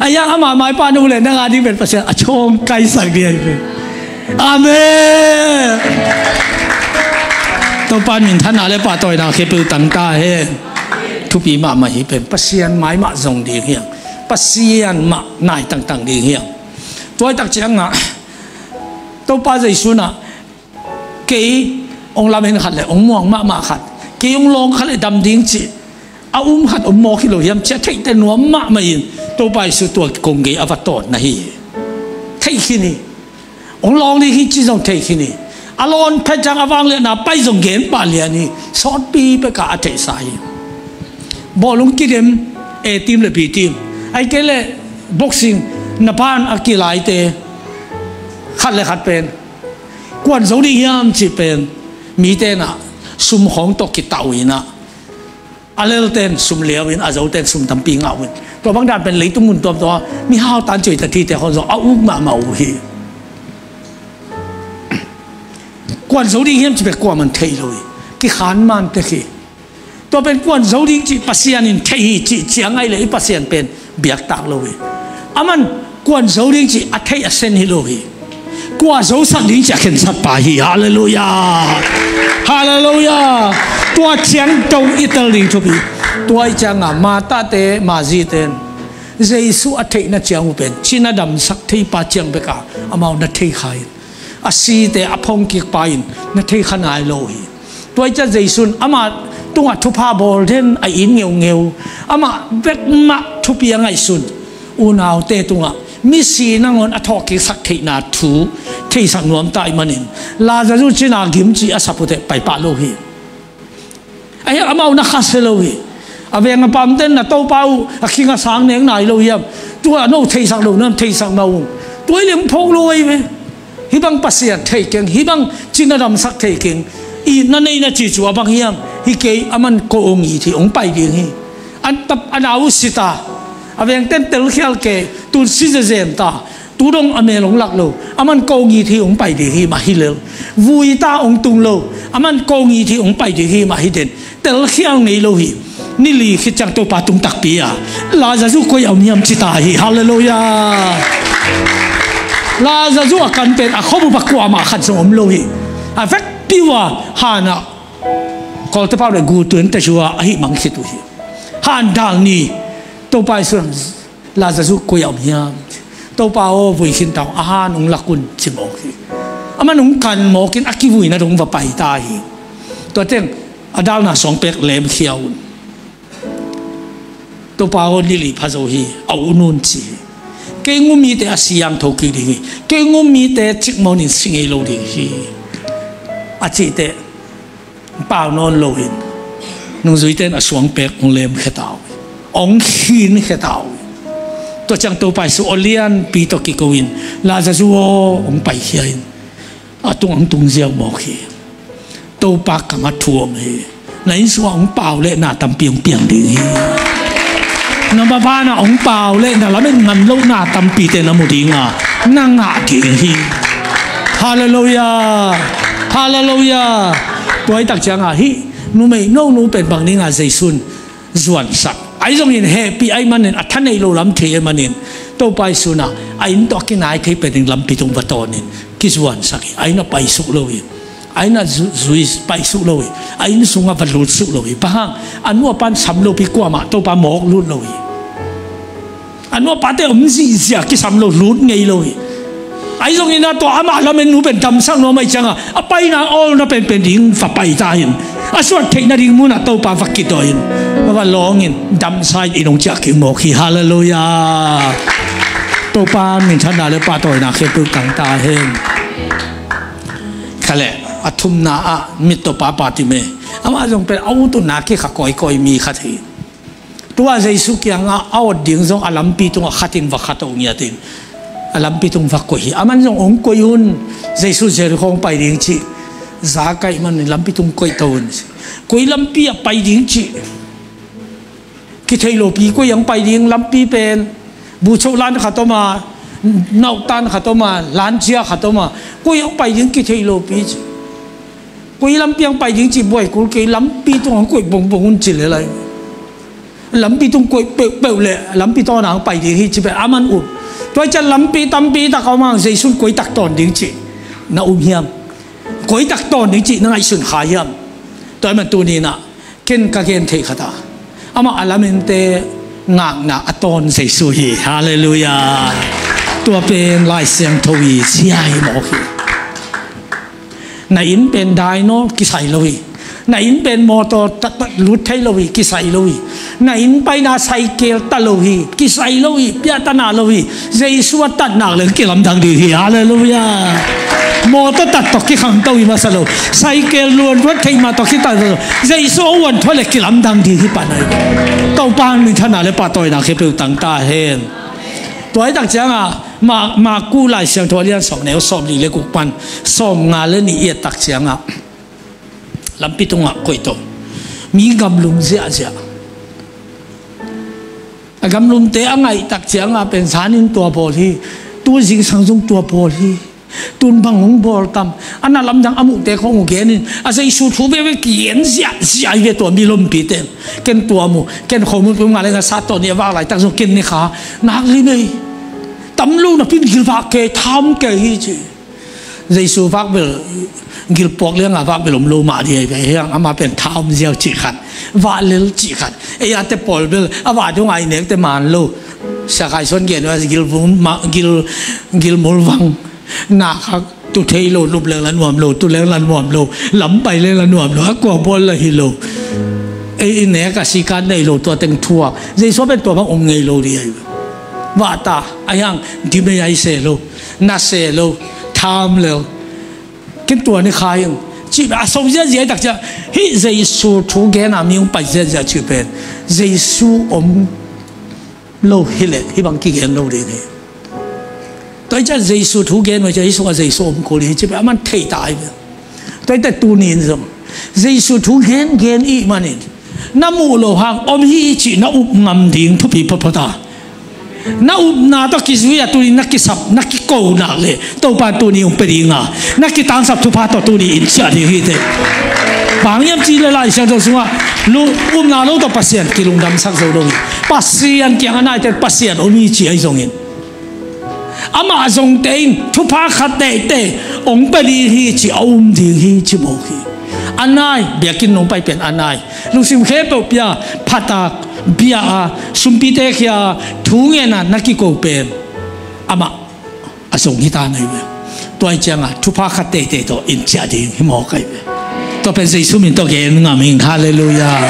A yang ama maipa nu le nang a ding pen Pasian a chawng kaisak ding ahi pen. Amen. Topa minthanna le pahtawina khempeuh tang ta hen. Thupi mahmah hi pen Pasian mai mah zong ding hiang. Pasian mah nai tangtang ding hiang. Tua hi tak ciangah Topa Jesu nah kei hong lamen khat le hong muang mahmah khat, kei hong lawng khat le dam ding cih a um khat om mawk hi lo hiam cih a theihte nuam mahmah in Topa Jesu tua kong gei a va tawn na hi. Theih khin hi. Hong lawng ding hi cih zong theih khin hi. A lawn phet ciang a vangliatna pai zong gen pah lian hi. Sawtpi peka a theihsa hi. Bawlung kidem, A team le B team, ahih kei leh boxing na ban a kilaite khat le khat pen kuan zo ding hiam cih pen mite nah sum khawng tawh kitah uh inah, a lelten sum liau in, a zoten sum tampi ngah uh in, tua bang dan pen leitung mun tuamtuam ah mihau tan cuai ta thite khawng zong a uk mahmah uh hi. Kuan zo ding hiam cih pen kuaman thei lo hi. Kikhan man tek hi. Tua pen kuan zo ding cih Pasian in thei hi cih ciang ahih leh i Pasian pen biaktak lo hi. Aman kuan zo ding cih a theih a sen hi lo hi. Kua zosak ding cih a khensat pa hi. Halleluiah. Halleluiah. Tua ciang dong i tel ding thupi. Tua i cianga Martha te, Mary te in Jesu a theihna ciang uh pen cina damsak thei pa ciang beka amau na thei kha in, a site a phongkik pa in na thei kha nai lo hi. Tua i ciang Jesu in ama tungah thupha bawl den a it ngeungeu, amah bek mah thupi a ngaihsun unaute tungah misi nangawn a thawhkiksak theihna thu theisak nuam ta ahih manin Lazarus cina gim cih a sap uh teh pai pah lo hi. Ahi amau na khasia lo hi. A veng a pamten na Topa uh a khing a sang nek nai lo hiam? Tua no theisak lo nam theisak mah ung. Tua i lem phawk lo ahi ve. Hih bang Pasian thei keng, hih bang cina damsak thei keng. Itna neihna cih cu a bang hiam? Hi kei aman ko ong it hi, ong pai ding hi. An tap a nau uh si ta. A vengten telkhial kei, tun si zezem ta. Tu dong a mel hong lak lo, aman ko ngit hi hong pai ding hi mah hi lel. Vui ta hong tung lo, aman ko ngit hi hong pai ding hi mah hi den. Telkhial ngei lo hi. Ni li khit ciang Topa tung takpi a, Lazarus koi a om hiam ci ta hi. Halleluiah. Lazarus a kan pen a khuabup ah kuamah khat zong om lo hi. A vekpi uh a han ah kawlte pau le gu tuan te sua a hih mang khit uh hi. Han dal ni Topa Jesu Lazarus koi a om hiam? Topa aw, vui khin ta ung, a han hong lak un ci mawk hi. Aman hong kan mawk in a kivuina dong va pai ta hi. Tua teng a dalna suangpek lemkhia un. Topa aw, ni li pha zo hi, a un un ci hi. Kei ngumite a si yang tho kik ding hi. Kei ngumite cikmawh in si ngei lo ding hi, a cih teh pau nawn loin nungzuite in a suangpek hong lemkhia ta uh hi. Hong khinkhia ta uh hi. Tua ciang Topa Jesu aw lianpi tawh kiko in, Lazarus aw, hong paikhia in, a tung hong tung ziau mawk hi. Topa kam a thu om hi. Na inn sungah hong pau le na tampi hong piang ding hi. Na maban ah hong pau le na lamet ngam lohna tampite na mu ding a, na ngah ding hi. Halleluiah. Halleluiah. Tua hi tak ciangah hih numei nonu pen bang dingah Jesu in zuansak? Ahi zongin hehpih ahih manin, a thaneih lo lam thei ahih manin, Topa Jesu in ah a inn tawh a kinai thei pen ding lampi tung va tawn in kizuansak hi. A inn ah paisuk lo hi. A inn ah zu-, zui paisuk lo hi. A inn sungah va lutsuk lo hi. Bang hang? A nu a pan sam lopi kuamah Topa mawk lut lo hi. A nu a pate om zihziah kisam lo, lut ngei lo hi. Ahi zongin ah tua amah lamen nu pen damsak nuam ahih ciangah a paina awlna penpen ding va pai ta in, a suat theih nading munah Topa va kidawh in, va lawng in, damsa in inn hong ciah kik mawk hi. Halleluiah. Topa minthanna le pahtawina khempeuh tang ta hen. Kha le, a thumna ah mittaw pa Bartimai, amah zong pen a ut utna kikha kawikawi mi khat hi. Tua Jesu kiangah a awt ding zong a lampi tungah khat in va khat a ngiat in, a lampi tung va koih hi. Aman zong hong koih un, Jesu Jericho hong pai ding cih za kaih manin lampi tung koih to un. Koi lampi ah pai ding cih kithei lopi, koi ah hong pai ding lampi pen buchoh lan khat om a, nauhtan khat om a, lancia khat om a, koi ah hong pai ding kithei lopi cih. Koi lampi ah hong pai ding cih buai kul kei, lampi tungah hong koih bongbong un ci le lai. Lampi tung koi peuhpeuh le lampi tawn hong pai ding hi ci pen a man um. Tua hi ciang lampi tampi tak a om hang Jesu koi tak tawn ding cih na um hiam? Koi tak tawn ding cih na ngaihsun kha hiam? Tua hi man tuni-in ah ken ka gen theih khat ah amah a lamente ngakna a tawn Jesu hi. Halleluiah. Tua pen Lai Siangtho i zia hi mawk hi. Na inn pen dai nawl kisai lo hi. Na inn pen mawtaw tat lut thei lo hi, kisai lo hi. Na inn paina saikel ta lo hi, kisai lo hi, piahtana lo hi. Jesu a tat nak leng kilamdang ding hi. Halleluiah. Mawtaw tat tawh kikhangto hi masa lo. Saikel luan ruat thei mah tawh kitat lo. Jesu a uan thua le kilamdang ding hi pan ai. Topa minthanna le pahtawina khempeuh tang ta hen. Tua hi tak ciangah Mak, Maku Lai Siangtho a lian sawm neu sawm li le guk pan sawm nga le nih i et tak ciangah lampi tungah koih to. Mi gamlum ziahziah. A gamlumte a ngaih tak ciangah pen zanin tua bawl hi. Tu zingsang zong tua bawl hi. Tun bang hong bawl tam. A na lamdang a muhte khong uh genin a Jesu thu veve kigen ziahziah hi ve tua mi lompite. Ken tua mu. Ken khomun pum nga le nga sat tawh ni a vak laitak zong ken ni kha. Nak lim ei. Tam lo napi-in gilvah kei, thaum kei hi ci. Jesu vakbel gilpuak lianga vakbel om lo mah dih ahi ve. Hiang ama pen thaum ziau cih khat, vahlel cih khat. Ei ate pawl bel a vah dong ai nekte man lo. Sia Khai Suan gen uh a gilvung ma, gil, gilmul vang. Na kha tu thei lo, lup leng la nuam lo, tu leng la nuam lo, lam pai leng la nuam lo, a kua bawl la hi lo. Ei i nek a sikan nei lo, tua teng thuak. Jesu pen tua bang om ngei lo dih ahi ve. Vah ta, a hiang dim ei ai se lo. Na se lo, tham lel. Ken tua ni kha hiang. Cih a so ziahziah tak ciah. Hih Jesu thu gen a mi hong pai ziahziah cih pen Jesu om lo hileh hih bang kigen lo ding hi. Tua hi ciah Jesu thu gen uh ciah hih sungah Jesu om kul hi cih pen a man thei ta hi ve. Tua hi teh tuni-in zong Jesu thu gen gen ih manin na muh loh hang om hi cih na up ngam ding thupi photphot a. Na upna tawh kizui a tuni na kisap, na kiko nak leh Topa tuni hong pia ding a, na kitangsap thupha tawh tuni in ciah ding hi teh. Bang hiam cih leh Lai Siangtho sungah lu, upna lo tawh Pasian kilungdamsak zo lo hi. Pasian kiang a naite Pasian om hi ci ahi zongin amah zongte in thupha khat teitei hong pia ding hi ci a um ding hi ci mawk hi. A nai, biakinn nong pai pen a nai. Lungsim khempeuh pia, phatak, bia a, sumpite khia, thu ngen a na kiko pen amah a zong hi ta na hi ve. Tua hi ciangah thupha khat teitei tawh in ciah ding hi mawk ahi ve. Tua pen Jesu min tawh gen ngam ing. Halleluiah.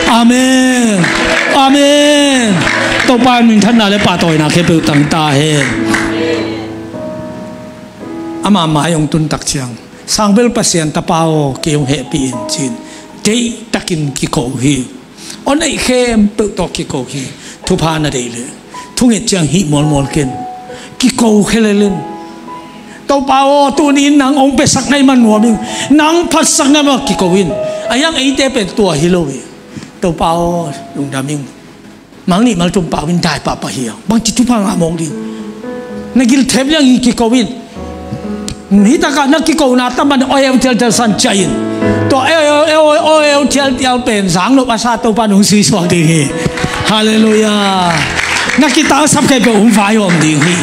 Amen. Amen. Topa minthanna le pahtawina khempeuh tang ta hen. Ama mai hong tun tak ciang Sangbel Pasian tapa aw, kei hong hehpih in ci-in deihtakin kiko hi. Aw neih khempeuh tawh kiko hi. Thupha na deih leh thunget ciang hih mualmual ken. Kiko khelel in. Topa aw, tuni-in nang hong piasak na hih man nuam ing. Nang phatsak na hih man kiko in. A hiang eite pen tua hi lo hi. Topa aw, lungdam ing. Mal nih mal thum pau in dai pahpah hi a, bangci thupha ngah mawk ding. Na gil thep liang hi kiko in. Hih takah na kikona tam ban aw eu thialthial san ciah in. Tua aw eu, eu, aw eu thialthial pen zang loh a sa Topa nong suisuak ding hi. Halleluiah. Na kitangsap khempeuh hong vaihawm ding hi.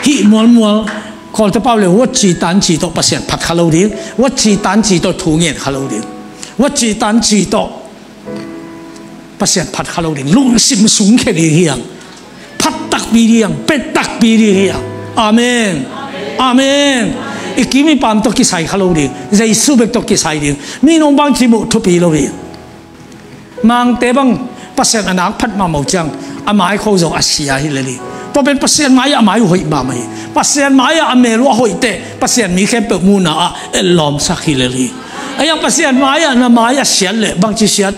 Hih mualmual Kawlte pau le watci tanci tawh Pasian phat kha lo ding. Watci tanci tawh thu ngen kha lo ding. Watci tanci tawh Pasian phat kha lo ding, lungsim sungkhia ding hi hang. Phat takpi ding hi hang, pet takpi ding hi hang. Amen. Amen. I kim i pam tawh kisai kha lo ding, Jesu bek tawh kisai ding. Mi nong bangci muh thupi lo hi. Mangte bang Pasian a nak phat mahmah uh ciang a mai kho zong a sia hi lel hi. Tua pen Pasian mai-ah a mai uh hoih mahmah hi. Pasian mai-ah a mel uh a hoih teh Pasian mi khempeuh muhna ah etlawmsak hi lel hi. A hiang Pasian mai-ah na mai a siat leh bangci siat?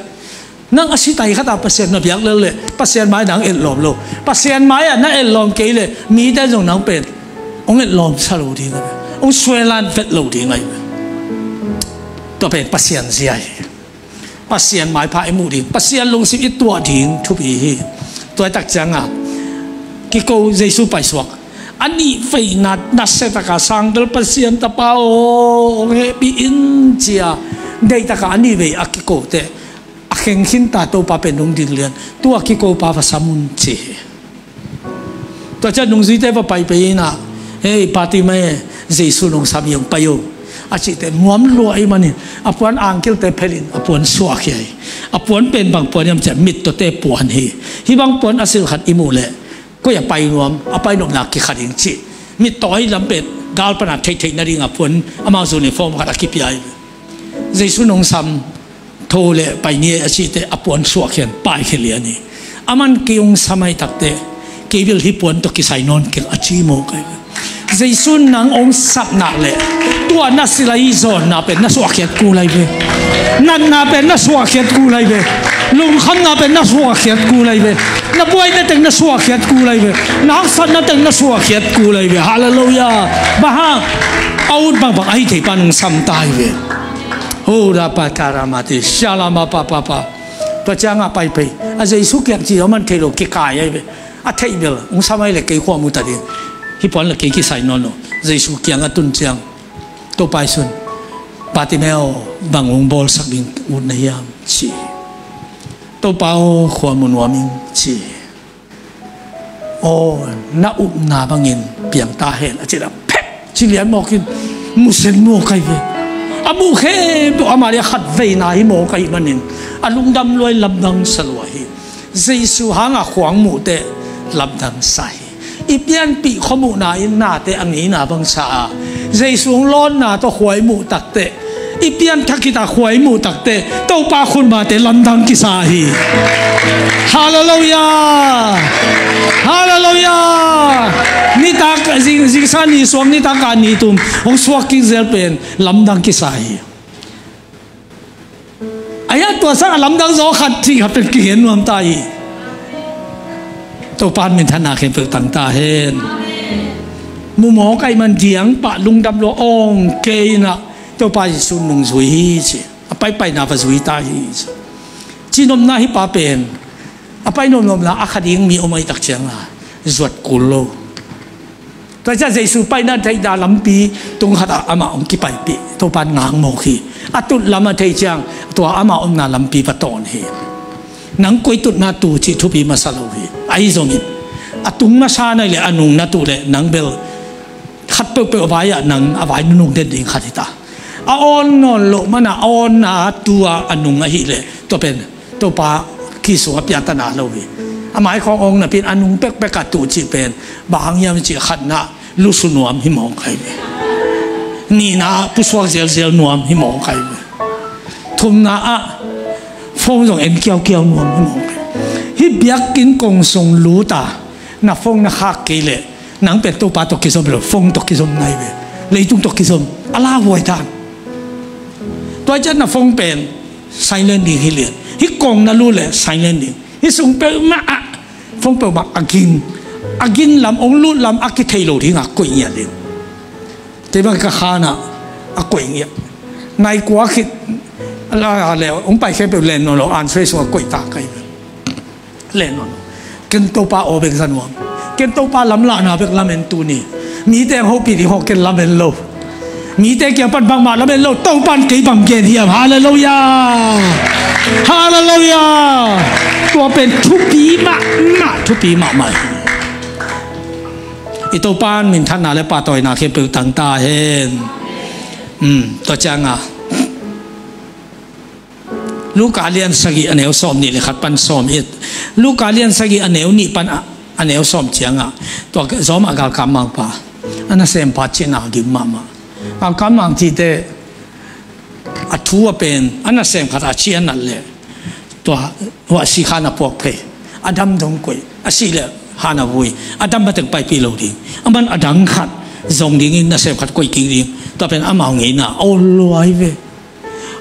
Nang a si tai khatah Pasian na biak lel leh Pasian mai nang etlawm lo. Pasian mai-ah na etlawm kei leh mite zong nang pen hong etlawmsa lo ding a, hong suailan vet lo ding ahi. Tua pen Pasian zia hi. Pasian maipha i muh ding, Pasian lungsim i tuah ding thupi hi. Tua i tak ciangah kiko Jesu paisuak a nih veina nasia taka Sangbel Pasian tapa aw hong hehpih in cia deih taka a nih vei a kiko teh a kheng khin ta, Topa pen nong ding lian, tua kiko pa va sam un ci hi. Tua ciang nungzuite va pai pai in ah, "Hei, Bartimai, Jesu nong sam hi, hong pai o," a cih teh nuam lua ahih manin a puan angkilte phelh in a puan suahkhia hi. A puan pen bang puan hiam cih leh mittawte puan hi. Hih bang puan a silh khat i muh leh koi a pai nuam, a pai nopna kikha ding cih, mittaw ahih lam pen gal pan a theihtheih nading a puan, amau uniform khat a kipia hi. "Jesu nong sam, tho leh pai ni e," a cih teh a puan suahkhia in paikhia lian hi. Aman kei hong sam ahih tak teh kei bel hih puan tawh kisai nawn keng a ci mawk hi. Jesu nang hong sap nak leh tua na silh a i zawnna pen na suahkhiat kul hi ve. Natna pen na suahkhiat kul hi ve. Lungkhamna pen na suahkhiat kul hi ve. Na buaina teng na suahkhiat kul hi ve. Na haksatna teng na suahkhiat kul hi ve. Halleluiah. Bang hang, a ut bangbang a hi thei pa nong sam ta hi ve. Ho da pa ta ra ma ti sha la ma pa pa pa. Tua ciang a pai pai a Jesu kiang ci a man thei lo, kikai hi ve. A theih bel hong sam hi leh kei khua mu ta ding. Hih puan leh kei kisai nawn lo. Jesu kiang a tun ciang, "Topa i sun, Bartimai aw, bang hong bawlsak ding ut na hiam?" ci. "Topa aw, khua mu nuam ing," ci. "Aw, na upna bangin piang ta hen," a cih leh phep ci lian mawk in mu sen mawk hi ve. A muh khempeuh amah leh a khat veina hi mawk ahih manin a lungdam lua, lamdang sa lua hi. Jesu hang a khua hong muh teh lamdang sa hi. I pianpih khuamuhna in nate a ngeina bang sa a, Jesu hong lawnna tawh khua i muh tak teh, i pianthak khit a khua i muh tak teh Topa khutmate lamdang kisa hi. Halleluiah. Halleluiah. Nitak, zing, zingsang ni suak nitak a ni tum hong suak kik zel pen lamdang kisa hi. Ahi hang tua sang a lamdang zaw khat, thih khat pen kigen nuam ta hi. Topa in minthanna khempeuh tang ta hen. Mu mawk ahih man diang pah, lungdam lua, awng kei in ah Topa Jesu nungzui hi ci. A paipaina va zui ta hi ci. Cihnopna hih pa pen a pai nopnopna a kha ding mi om ahih tak ciang a zuat kul lo. Tua ciang Jesu paina theihna lampi tung khat ah amah hong kipaipih, Topa in ngak mawk hi. A tut lam a theih ciang tua amah omna lampi va tawn hi. Nang koi tutna tu cih thupi masa lo hi. Ahi zongin a tung masa na hih leh a nung na tuh leh nang bel khat peuhpeuh a vai ah nang a vai nunung den ding khat hi ta. A awn nawn loh man a, a awnna tu a a nung ahih leh tua pen Topa khe sung a piatana lo hi. A maikhawng awng napi in a nung pekpek a tuh cih pen bang hang hiam cih leh khatna ah lusu nuam hi mawk hi ve. Nihna ah pusuak zelzel nuam hi mawk hi ve. Thumna ah phone zong en kiaukiau nuam hi mawk hi. Hih biakinn kong sung lut a na phone na khak kei leh nang pen Topa tawh kizom lo, phone tawh kizom na hi ve. Leitung tawh kizom a lauhuai ta. Tua ciang na phone pen silent ding hi lian. Hih kong na lut leh silent ding. Hih sung peuhmah ah phone peuhmah a ging, a ging lam, hong lut lam a kithei lo ding a koih ngiat ding. Kei bang ka khan ah a koih ngiat. Nai kua khit a la leh hong pai khempeuh len nawn lo, answer sung a koih ta kei. Len nawn lo. Ken Topa aw bek za nuam. Ken Topa lamlahna bek lamen tuni. Mite hong hopih ding hong ken lamen lo. Mite kiang pan bangmah lamen lo. Topa in kei bang gen hiam. Halleluiah. Halleluiah. Tua pen thupi mahmah, thupi mahmah hi. I Topa in minthanna leh pahtawina khempeuh tang ta hen. Um, tua ciang a Luka lian sagih a neu sawm nih leh khat pan sawm it. Luka lian sagih a neu nih pan a, a neu sawm ciang ah tua Rome ah galkap mangpa, a nasempa cihna gim mahmah. Galkap mang cihte a thu a pen a nasem khat a ci a nat leh tua, tua sikhan a puak phei, a dam dong koih, a sih leh han a vui, a dam mateng paipih lo ding. Aman a dang khat zong dingin nasem khat koih kik ding. Tua pen amau ngeina a ol lua hi ve.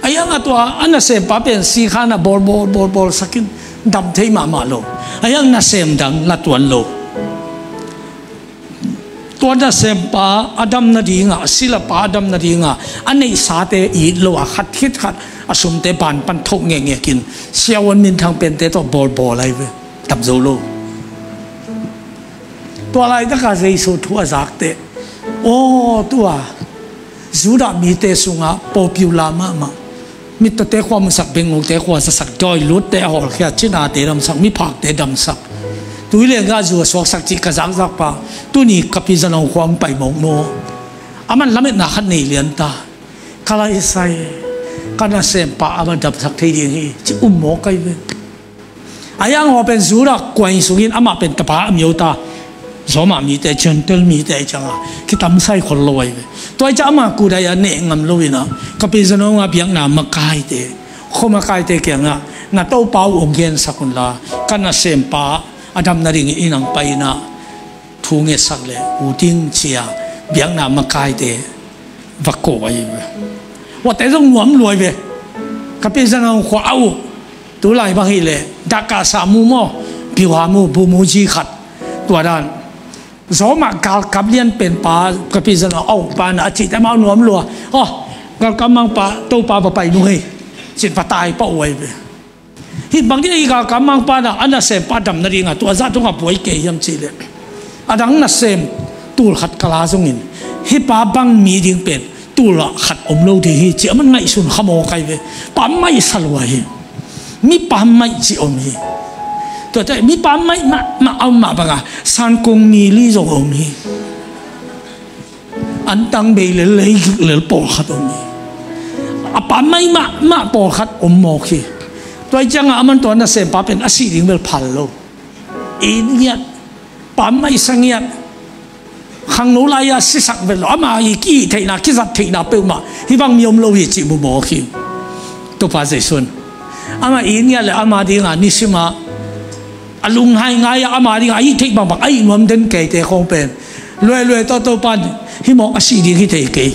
Ahi hang a tua a nasempa pen sikhan a bawl, bawl, bawl, bawl sak in dam thei mahmah lo. Ahi hang nasem dang la tuan lo. Tua nasempa a dam nading a, a silapa a dam nading a, a neihsate it lo a, khat khit khat a sumte ban pan thoh ngekngek in siavuan minthang pente tawh bawl, bawl ahi ve. Dam zo lo. Tua laitak a Jesu thu a zak teh, aw, tua Judah mite sungah popular mahmah, Mittawte khua musak, Bengote khua zasak, dawi lutte a hawlkhia, cinate damsak, miphakte damsak, tui le ngah zu a suaksak cih ka zakzak pa, tuni ka pi Za Nong khua hong pai mawk maw? Aman lametna khat nei lian ta. Ka laisai, ka nasempa a va damsak thei ding hi, ci um mawk ai ve. A yang haw pen Judah kuai sungin amah pen tapa a myo ta. Zawmah mite, Gentile mite ciangah kitamsai khol lo ai ve. Tua i ciah amah kudai a neh ngam lo inah, ka pi Za Nong a biakna makaite, khua makaite kiangah, na topa uh hong gensak unla, ka nasempa a dam nading i nang pai inah thu ngetsak le uh ding, cia biakna makaite va ko ai ve. Uate zong nuam luai ve. Ka pi Za Nong khua a uh, tulai bang hileh, dakah sa mu maw, piuha mu, bu mu zi khat. Tua dan, Zawmah galkap lian pen pa, ka pi Za Nong a uh pa na a cihte mau nuam lua. Aw, galkap mangpa, topa va pai nu hei, cin va tai pah uh ai ve. Hih bang dih a i galkap mangpa na a nasempa dam nadinga tua zah tungah buai kei hiam cihleh, a dang nasem tul khat ka la zongin, hih pa bang mi ding pen tul ah khat om lo ding hi, ci a man ngaihsun kha mawk ai ve. Pa maih sa lua hi. Mi pa maih ci om hi. Tuate mi pa maih mahmah a om mah banga sankung mi li zong om hi. Antang bei lel, lei gik lel pawlkhat om hi. A pa maih mahmah pawlkhat om mawk hi. Tua i ciangah aman tua nasempa pen a sih ding bel phal lo. Ih ngiat, pa maih sa ngiat. Khangno lai-a sisak vet lo. Ama i ki-ih theihna, kizat theihna peuhmah hih bang mi om lo hi cih mu mawk hi. Topa Jesu in ama ih ngiat le ama dinga nisima a lungngai ngai-a ama dinga a ih theih bangbang a ih nuam den keite khawng pen luailua tawh Topa in hih mawk a sih ding hi thei kei.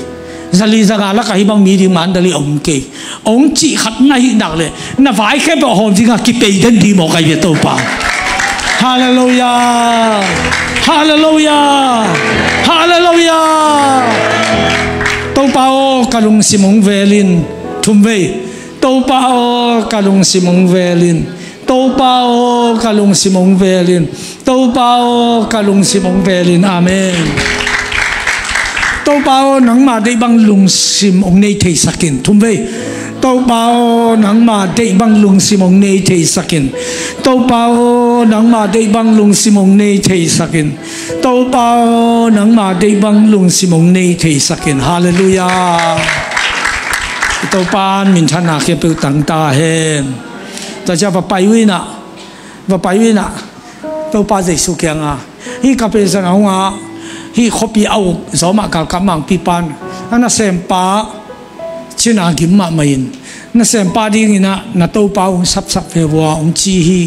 Zali zanga lakah hih bang mi ding mandali a om kei. Ong cih khat na hih nak le na vai khempeuh a hawm dinga kipei den dih mawk ai ve Topa. Halleluiah. Halleluiah. Halleluiah. Topa aw, ka lungsim ong velin. Thum vei. Topa aw, ka lungsim ong velin. Topa aw, ka lungsim ong velin. Topa aw, ka lungsim ong velin. Amen. Topa aw, nangma deih bang lungsim ong nei theisakin. Thum vei. Topa aw, nangma deih bang lungsim ong nei theisakin. Topa aw, nangma deih bang lungsim ong nei theisakin. Topa aw, nangma deih bang lungsim ong nei theisakin. Halleluiah. Topa in minthanna khempeuh tang ta hen. Tua ciah va pai uh inah, va pai uh inah, Topa Jesu kiangah, hih ka pi Za Nong a, hih khuapi a uk Zawmah galkap mangpi pan a nasempa cina gim mahmah in, nasempa dinginah na topa ong sapsak ve vua ong ci hi.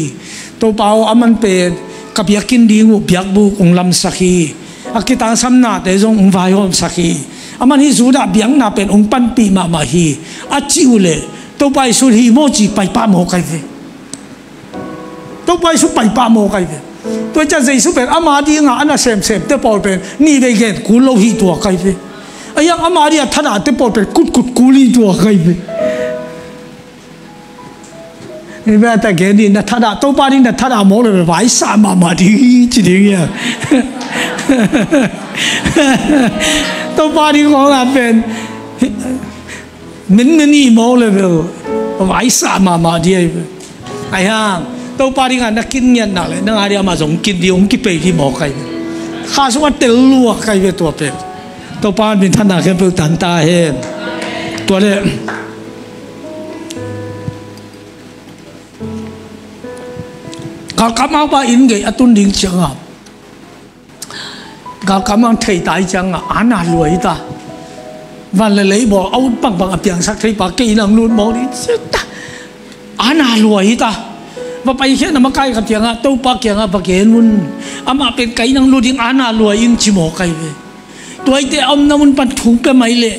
Topa aw, aman pen ka biakinn ding uh biakbuk ong lamsak hi. A kitangsam nate zong ong vaihawmsak hi. Aman hih Judah biakna pen ong panpih mahmah hi, a cih uhleh Topa Jesu in hih maw ci paipah mawk ai ve. Topa Jesu paipah mawk ai ve. Tua ciah Jesu pen ama dinga a nasemsemte pawl pen nih vei gen kul lo hi tuak ai ve. A hiang ama dinga thanahte pawl pen kutkut kul hi tuak ai ve. Ni ve a ta gen ni na thanah, Topa ding na thanah mawk le ve vaisa mahmah ding hi ci ding hia. Topa ding khawng a pen min na nih mawk le ve vaisa mahmah ding ai ve. Ai hang Topa dinga na kin ngiatna le nang a ding ama zong kin ding ong kipei ding mawk ai ve. Kha sung a tel luak ai ve tua pen. Topa in minthanna khempeuh tang ta hen. Tua le galkap mangpa inn gei a tun ding cianga galkap mang thei tai cianga ana lua hi ta. Van le lei bawl a ut bangbang a piangsak thei pa kei nang lut mawk ding ci ta. Ana lua hi ta. Va paikhiatna makai khat kiangah Topa kiangah va gen un. Amah pen kei nang lut ding ana lua in ci mawk ai ve. Tuaite a omna mun pan thu pia mai leh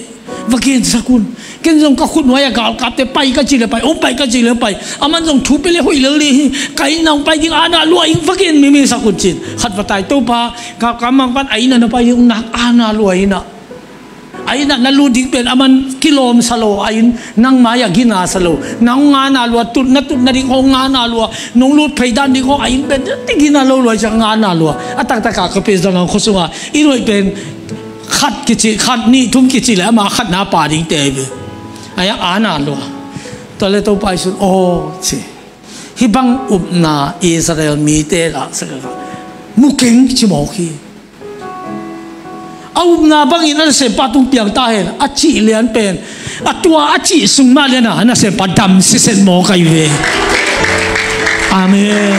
va gensak un. Ken zong ka khut nuai-ah galkapte pai ka cih le pai, om pai ka cih le pai. Aman zong thu pia le hoih lel ding hi. Ka inn ah hong pai ding ana lua in va gen mimisak un cin. Khat va tai Topa, galkap mang pan a inn ah na pai ding hong nak ana lua inah. A inn ah na lut ding pen aman kilawm sa lo, a inn nang mai-ah gina sa lo. Nang ana lua, tut na tut nading hong ana lua. Nong lut phei dan ding hong a inn pen ti gina lo lua ciang ana lua. A taktakah ka pi Za Nong khua sungah inn hoih pen khat kici, khat nih thum kici le ama khatna pa dingte ai ve. Ai-ah ana lua. Tua le Topa Jesu'n, "Aw," ci. "Hih bang upna Israel mite lah sak a mu keng," ci mawk hi. A upna bangin a nasempa tung piang ta hen a cih lian pen, a tua a cih sung mah lian a nasempa dam siset mawk ahi ve. Amen.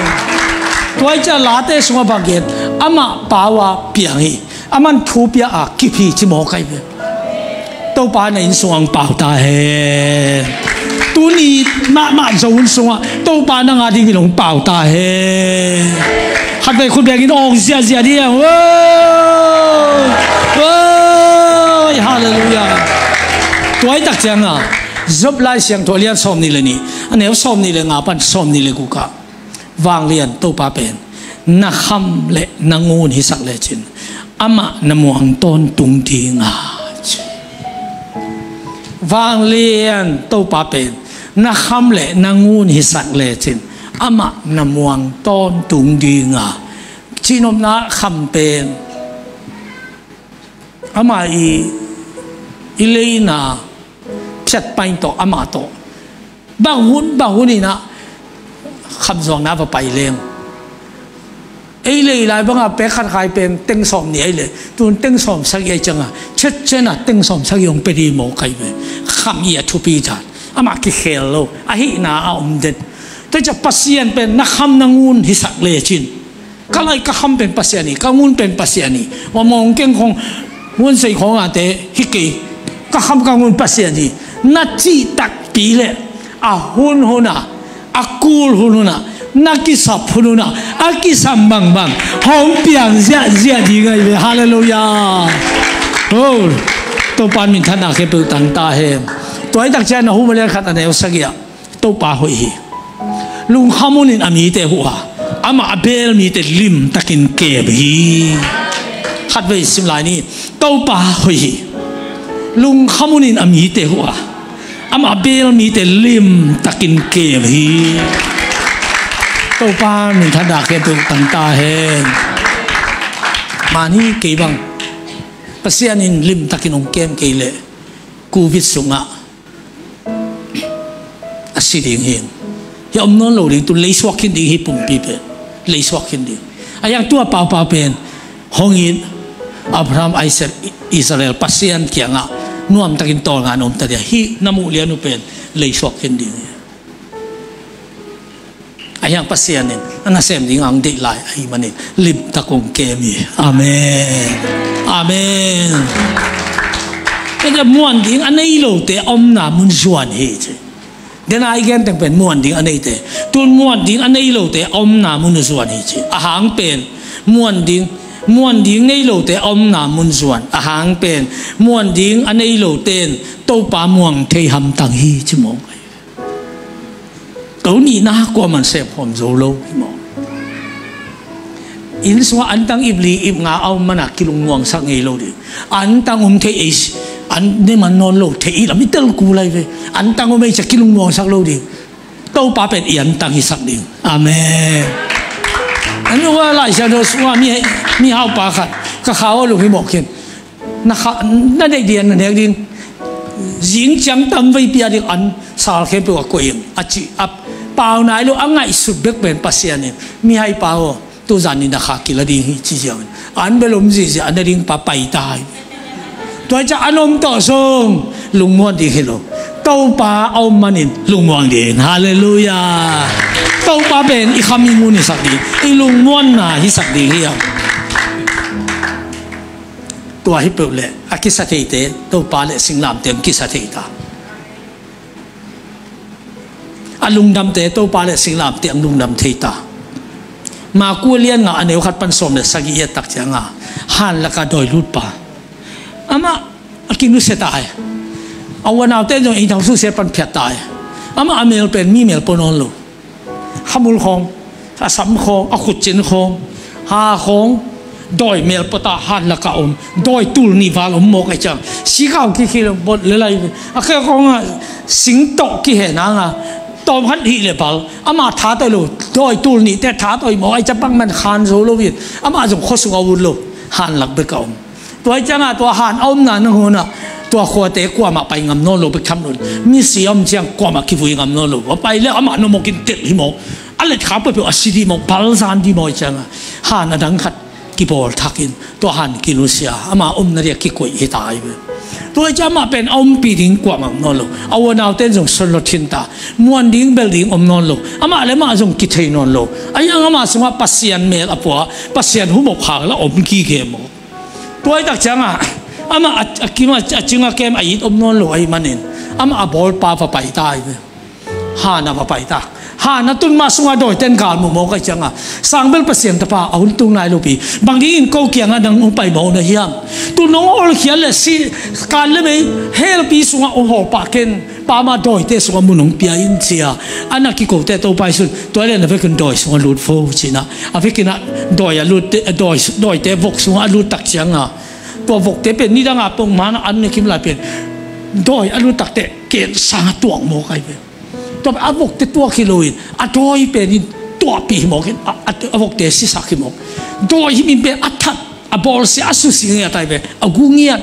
Tua hi ciah Late sungah bang gen, amah pau a piang hi. Aman thu pia a kip hi ci mawk ahi ve. Topa na inn sungah hong pau ta hen. Tuni mahmah Zo hun sungah Topa nang a dingin hong pau ta hen. Khatvei khut bengin awng ziahziah ding. Wo! Wo! Halleluiah. Tua hi tak ciangin Job Lai Siangtho a lian sawmnih le nih, a neu sawmnih le nga pan sawmnih le guk ah, vanglian Topa pen na kham le na ngun hisak lecin amah na muang tawntung ding a, ci. Vanglian Topa pen na kham le na ngun hisak lecin amah na muang tawntung ding a, cihnopna kham pen amah i, i leina phiat pain tawh, amah tawh bang hun bang hun in ah khamzuakna va pai leng. Ei lei lai bangah pek khat khai pen teng sawmnih ahi leh, tun teng sawmsagih ahi ciangin, cetcen ah teng sawmsagih hong pia ding mawk ahi ve. Kham hi a thupi dan. Amah kikhel lo, ahihna a om den. Tua ciah Pasian pen na kham na ngun hisak lecin, ka lai ka kham pen Pasian hi, ka ngun pen Pasian hi. Wa mawng keng khawng, muan sei khawng ate hi kei, ka kham ka ngun Pasian hi, na cih takpi leh a hun hun a, a kul hun hun a, na kisap hun hun a, a kisam bangbang hong piang ziahziah ding ahi ve. Halleluiah. Oh, Topa minthanna khempeuh tang ta hen. Tua hi tak ciang Nahum a lian khat a neu sagih ah, Topa hoih hi. Lungkham hunin a mite huh a, amah a beel mite limtakin kem hi. Khatvei sim lai ni. Topa hoih hi. Lungkham hunin a mite huh a, amah a beel mite limtakin kem hi. Topa minthanna khempeuh tang ta hen. Mani kei bang Pasian in limtakin hong kem kei leh, covid sungah a si ding hi. Hi a om nawn lo ding, tu leisuak khin ding hi pumpi pen. Leisuak khin ding. A hiang tua paupau pen hong it, Abraham, Isaac, Israel Pasian kiangah nuamtakin tawlnga na om ta dia. Hih na muh lian uh pen leisuak khin ding hi. A hiang Pasian in a nasem ding ang deih lai ahih manin limtak hong kem hi. Amen. Amen. Kei muan ding a nei lote a omna mun zuan hi ci. Dena i gen teng pen muan ding a neite. Tun muan ding a nei lote a omna mun zuan hi ci. A hang pen muan ding, muan ding nei lote a omna mun zuan. A hang pen muan ding a nei lote in Topa muang thei hamtang hi ci mawk. Ko nihna kuaman sepkhawm zo lo hi maw? Inn sungah antang ip li ip nga a om mana kilungmuangsak ngei lo ding. Antang om thei ei, an ne man nawn lo thei i lam i tel kul lai ve. Antang om ei cia kilungmuangsak lo ding. Topa pen i antang hisak ding. Amen. An ua Lai Siangtho sungah mi, mi haupa khat ka khau a lung hi mawk khin. Na kha, na deih ding, na nek ding. Zing ciang tam vei pia ding an sal khempeuh a koih in a ci a pau nai lo a ngaihsut bek pen Pasian in, mihai pa aw, tuzan in na kha kila ding hi ci ziau in an bel om zihziah a na ding pa pai ta hi. Tua hi ciah an om tawh zong lungmuan ding hi lo. Topa a om manin lungmuang ding. Halleluiah. Topa pen i kham i ngun hisak ding, i lungmuanna hisak ding hi a. Tua hi peuh leh a kisa theite Topa le singlamteh ang kisa thei ta. A lungdamte Topa le singlamteh ang lungdam thei ta. Maku a lian nga a neu khat pan sawm le sagih i et tak cianga hanlaka dawi lutpa amah a kinusia ta hi. A uanaute zong ei thau susia pan phiat ta hi. Amah a mel pen mi mel pua nawn lo. Khamul khawng, a sam khawng, a khutcin khawng, ha khawng, dawi mel pua ta, hanlaka om, dawi tul nih val om mawk ai ciang, sikau kikhil bot le lai, a khe khawng a sing tawh kihe nanga tawm khat hih le bal, amah tha tawi lo, dawi tul nihte tha tawi mawk ai ciang bangman khan zo lo in, amah zong khua sung a ut lo, hanlak bek a om. Tua hi cianga tua han a omna nangawnah Tua khuate kuamah pai ngam nawn lo bek tham lo in, misi a om ciang kuamah kivui ngam nawn lo. A pai le amah na mawk in tel hi maw. A let khak peuhpeuh a si dih maw, balzan dih maw ciangah, han a dang khat kibawl thakin tua han kilusia, ama omna dia kikoih hi ta hi ve. Tua hi ciang amah pen a ompih ding kuamah om nawn lo. A unaute in zong sawt lo thin ta. Muan ding bel ding om nawn lo. Amah le amah zong kithei nawn lo. Ahi hang amah sungah Pasian mel a pua, Pasian humop khak la om gige maw. Tua hi tak ciangah amah a, a kim a, a cing a kem a it om nawn lo ahih manin, amah a bawlpa va pai ta hi ve. Han a va pai ta. Han a tun mah sungah dawite in gal muh mawk ahih ciangah, sang bel Pasian tapa a hun tung nai lopi, bang dingin ko kiangah nang hong pai mawk na hiam? Tu nong hawlkhia le si, kan le mei, helpi sungah hong hawl pah ken, pa mah dawite sungah mun hong pia in ci-a a na kikote Topa Jesu in, tua le na vekin dawi sungah lut vo ci-in ah, a vekin ah dawi a lut, dawi, dawite vok sungah a lut tak ciangah, tua vokte pen nidang a pong man a an ne kim lai pen, dawi a lut takteh ken sang a tuak mawk ahi ve. Tua a vokte tuak hi loin, a dawi pen in tuahpih hi mawk in, a, a, a vokte sisak hi mawk. Dawi hih min pen a that, a bawlsia, a susia ngiat ahi ve, a gu ngiat.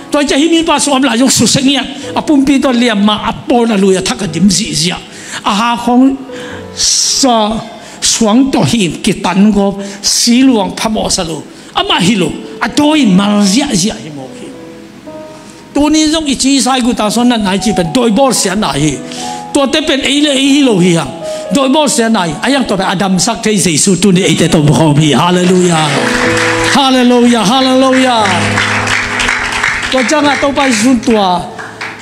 Tua hi ciang hih min pa sung om lai zong susia ngiat, a pumpi tawh liam mah, a pawn a lui, a thak a dim zihziah. A ha khawng sa, suang tawh hi in kitan gawp, si luang phamawh sa lo. Amah hi lo, a dawi in mal ziahziah hi mawk hi. Tuni zong i ci Isai guta sawn natna i cih pen dawi bawlsia na hi. Tuate pen ei le ei hi lo hi hang. Dawi bawlsia na hi. A hiang tua pen a damsak thei Jesu tuni eite tawh om khawm hi. Halleluiah. Halleluiah. Halleluiah. Tua ciangah Topa Jesu in tua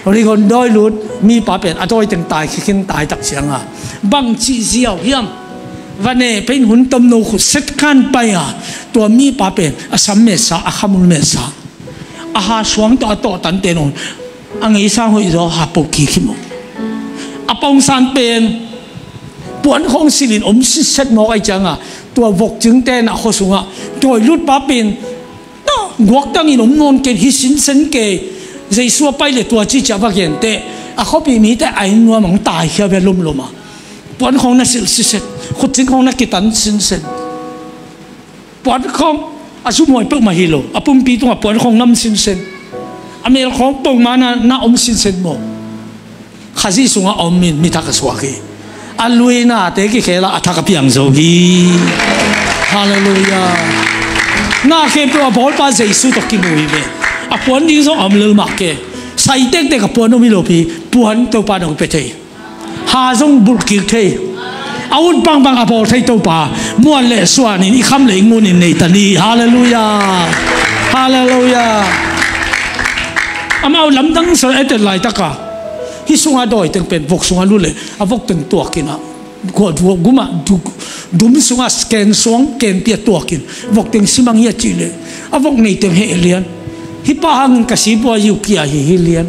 Ringon dawi lut mipa pen a dawi teng tai khikhin tai tak ciangah, bang cih ziau hiam? Va ne pen hun tomno khut set kan pai a, tua mipa pen a sam metsa, a khamul metsa, a ha suang tawh a tawhtante nawn, a ngeisang hoih zaw ha po kik hi maw. A pongsan pen puan khawng silin om sitset mawk ahi ciangah, tua vokcingte na khua sungah dawi lutpa pen guaktangin om nawn ken hi sinsen kei. Jesu a pai le tua cihciah va genteh, a khuapih mite a inn nuam ang taikhia ve lomlom a. Puan khawng na silh sitset, khutcing khawng na kitan sinsen. Puan khawng a zumhuai peuhmah hi lo, a pumpi tungah puan khawng nam sinsen, a mel khawng pongmana na om sinsen maw. Khazih sungah a om in mi thak a suak hi. A luinate kikhel a, a thak a piang zo hi. Halleluiah. Na khempeuh a bawlpa Jesu tawh kimu hi ve. A puan ding zong a om lel mah ke. Sai tektek a puan om hi lopi, puan Topa nong pia thei. Ha zong bulh kik thei. A ut bangbang a bawl thei Topa, muan le suanin i kham le i ngunin nei ta ni. Halleluiah. Halleluiah. Amau lamdang sawh etel laitaka, hih sungah dawi teng pen vok sungah lut le, a vok teng tuakin ah, gumah dum sungah ken suang ken pia tuakin, vok teng simang hi a cih le, a vok nei teng heh lian. Hih pa hangin ka sipuai uh kia hi hi lian.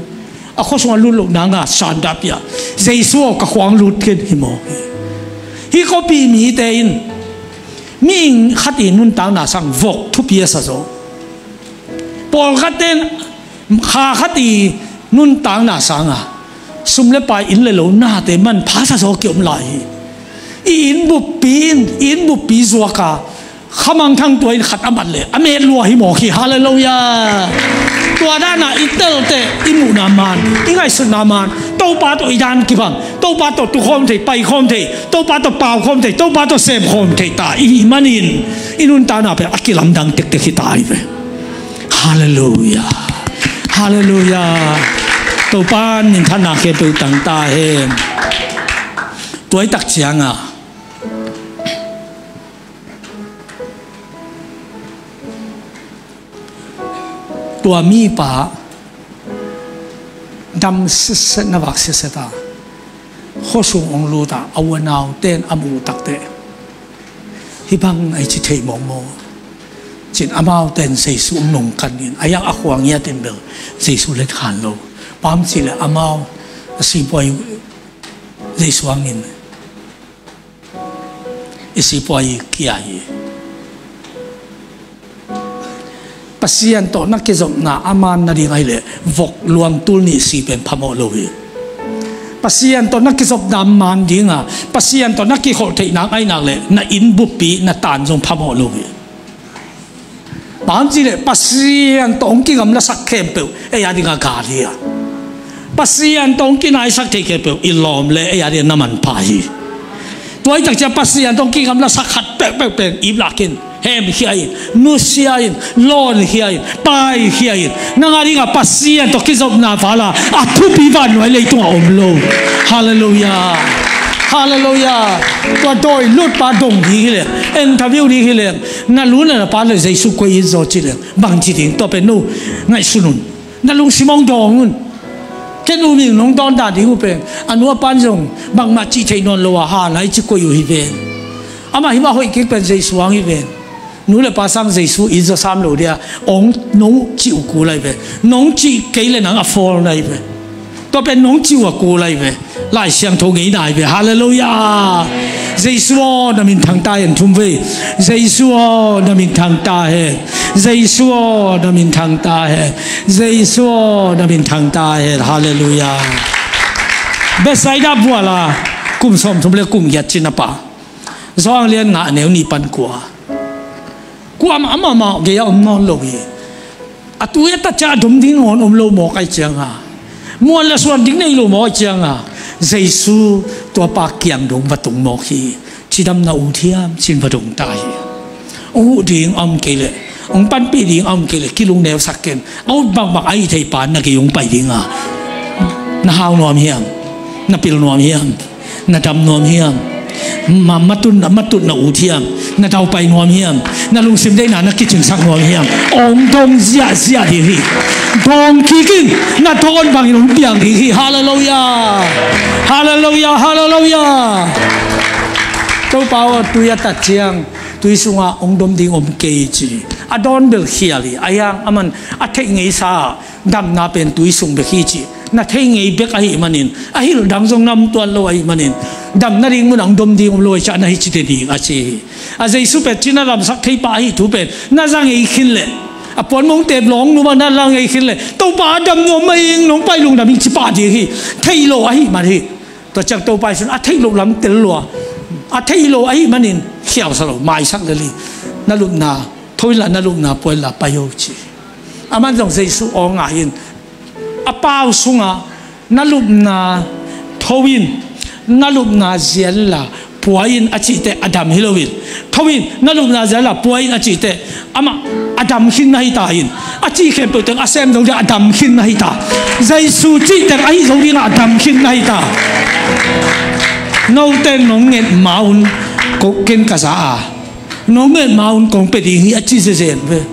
A khua sungah lut loh nanga sandah pia. Jesu aw, ka khuang lut ken hi maw. Hih khuapi mite in mi khat i nuntakna sang vok thupi a sa zaw. Pawlkhatte in kha khat i nuntakna sanga sum le pai, inn le lo, nate manpha sa zaw kiom lai hi. I inn buppi in, i inn buppi zuaka khamangthang tua in khat a mat le a met lua hi mawk hi. Halleluiah. Tua dana i telte, i muhna man, i ngaihsutna man, Topa tawh i dan kibang, Topa tawh tukhawm thei, paikhawm thei, Topa tawh paukhawm thei, Topa tawh semkhawm thei ta i hih manin i nuntakna pen a kilamdang tektek hi ta hi ve. Halleluiah. Halleluiah. Topa minthanna khempeuh tang ta hen. Tua i tak cianga tua mipa dam sitset na vak sitset a, khuasung hong lut a, a unaute in a muh takteh, hih bang ai ci thei mawkmawk. Cin amaute in Jesu hong nungkan in, a hiang a khua ngiat in bel Jesu let khan lo. Bang ci le amau a sipuai Jesu hangin i sipuai kia hi. Pasian tawh na kizopna a man nading ahileh vok luangtul nih si pen phamawh lo hi. Pasian tawh na kizopna man dinga, Pasian tawh na kikholh theih nak ahi nak leh na inn buppi na tan zong phamawh lo hi. Bang hang hiam cih leh Pasian tawh hong kigamlasak khempeuh ei a dingah gal hi a, Pasian tawh hong kinaisak thei khempeuh i lawm leh ei a dingah na manpha hi. Tua hi tak ciang Pasian tawh hong kigamlasak khat peuhpeuh pen ip lak in, hemkhia in, nusia in, lawnkhia in, paikhia in. Nang a dingah Pasian tawh kizopna val a, a thupi vannuai leitungah om lo. Halleluiah. Halleluiah. Tua dawi lutpa dong ding hi leng, interview ding hi leng, na lu na na pa le Jesu koih in zaw ci leng, bang ci ding? Tua pen no ngaihsun un. Na lungsim hong dawng un. Ken u ming nong dawn dan ding uh pen, a nu a pan zong bangmah cih theih nawn lo a, hana i ci koih uh hi ven. Amah himah hoih kik pen Jesu hang hi ven. Nu le pa sang Jesu it zaw sam lo dia, ong nong cih uh kul ahi ve. Nong cih kei le nang a fawl na hi ve. Tua pen nong cih uh a kul ahi ve. Lai Siangtho ngeina ahi ve. Halleluiah. Jesu aw, na min thang ta hen, thum vei. Jesu aw, na min thang ta hen. Jesu aw, na min thang ta hen. Jesu aw, na min thang ta hen. Halleluiah. Bethsaida bual a kum sawmthum le kum giat cina pa, Johan lian nga, a neu nih pan kua. Kuamah amah mah gei-ah om nawn lo hi. A tui a tat ciang a dom ding nawn om lo mawk ahi cianga, muan le suan ding nei lo mawk ahi cianga, Jesu tuapa kiang dong va tung mawk hi. Cidamna ut hiam ci-in va dong ta hi. Hong huh ding a om kei leh, hong panpih ding a om kei leh kilungneusak ken. A ut bangbang a hih thei pa na gei hong pai dinga, na hau nuam hiam? Na pil nuam hiam? Na dam nuam hiam? Ma, matut, matut na ut hiam? Na daupai nuam hiam? Na lungsim deihna na kicingsak nuam hiam? Hong dong ziahziah ding hi. Dawng kik in. Na dawn bangin hong piang ding hi. Halleluiah. Halleluiah. Halleluiah. Topa aw, tui a tat ciang tui sungah hong dom ding om kei ci. A dawn bel khial hi. A hiang a man a theih ngeisa damna pen tui sung bek hi ci. Na thei ngei bek ahih manin, a hilh dang zong na om tuan lo ahih manin, dam nading mun ah hong dom ding om lo ahih ciang na hi ci te ding a ci hi. A Jesu pen cina damsak thei pa ahih thu pen na za ngei khin leh, a puan mong tep lawng numa na la ngei khin leh, Topa a dam nuam mah ing, nong pai lungdam ing ci pah ding hi. Theih lo ahih man hi. Tua ciang Topa Jesu in a theih loh lam tel lua. A theih lo ahih manin khiausa lo, maisak lel hi. Na lupna tho inla, na lupna pua inla pai o ci. Aman zong Jesu aw ngai in, a pau sungah na lupna tho in, na lupna zia inla pua in a cih teh a dam hi lo in, tho in, na lupna zia inla pua in a cih teh amah a dam khin na hi ta in, a cih khempeuh teng a sem zo dia a dam khin na hi ta. Jesu cih teng a hih zo dingah a dam khin na hi ta. Note nong nget ma un ko ken ka za a, nong nget ma un kong pia ding hi a ci zezen ve.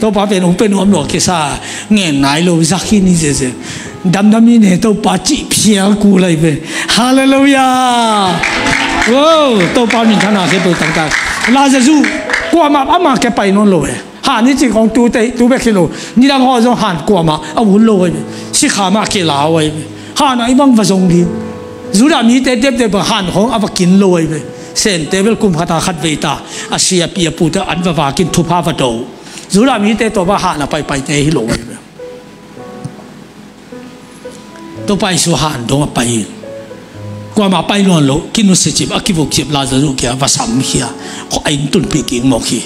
Topa pen hong pia nuam lo kisa, ngen nai lo, za khin hi zezen. Damdam hi ne Topa cih phial kul ahi ve. Halleluiah. Wow, Topa minthanna khempeuh tangtak. Lazarus kuamah amah kia pai nawn lo ve. Han i cih khong tu te, tu bek hi lo. Nidang haw zong han kuamah a ut lo ahi ve. Sikha mah kilau ahi ve. Han ah i bang va zong ding. Judah mite depdep bang han khong a va kin lo ahi ve. Sente bel kum khat a khat vei ta, a siapi a pute an va vakin thupha va do. Judah mite tawh bang han a paipaite hi lo ahi ve. Topa Jesu han dong a pai in, kuamah pai luan lo, kinusia cip, a kivuk cip Lazarus kia va samkhia, khuain tunpih kik mawk hi.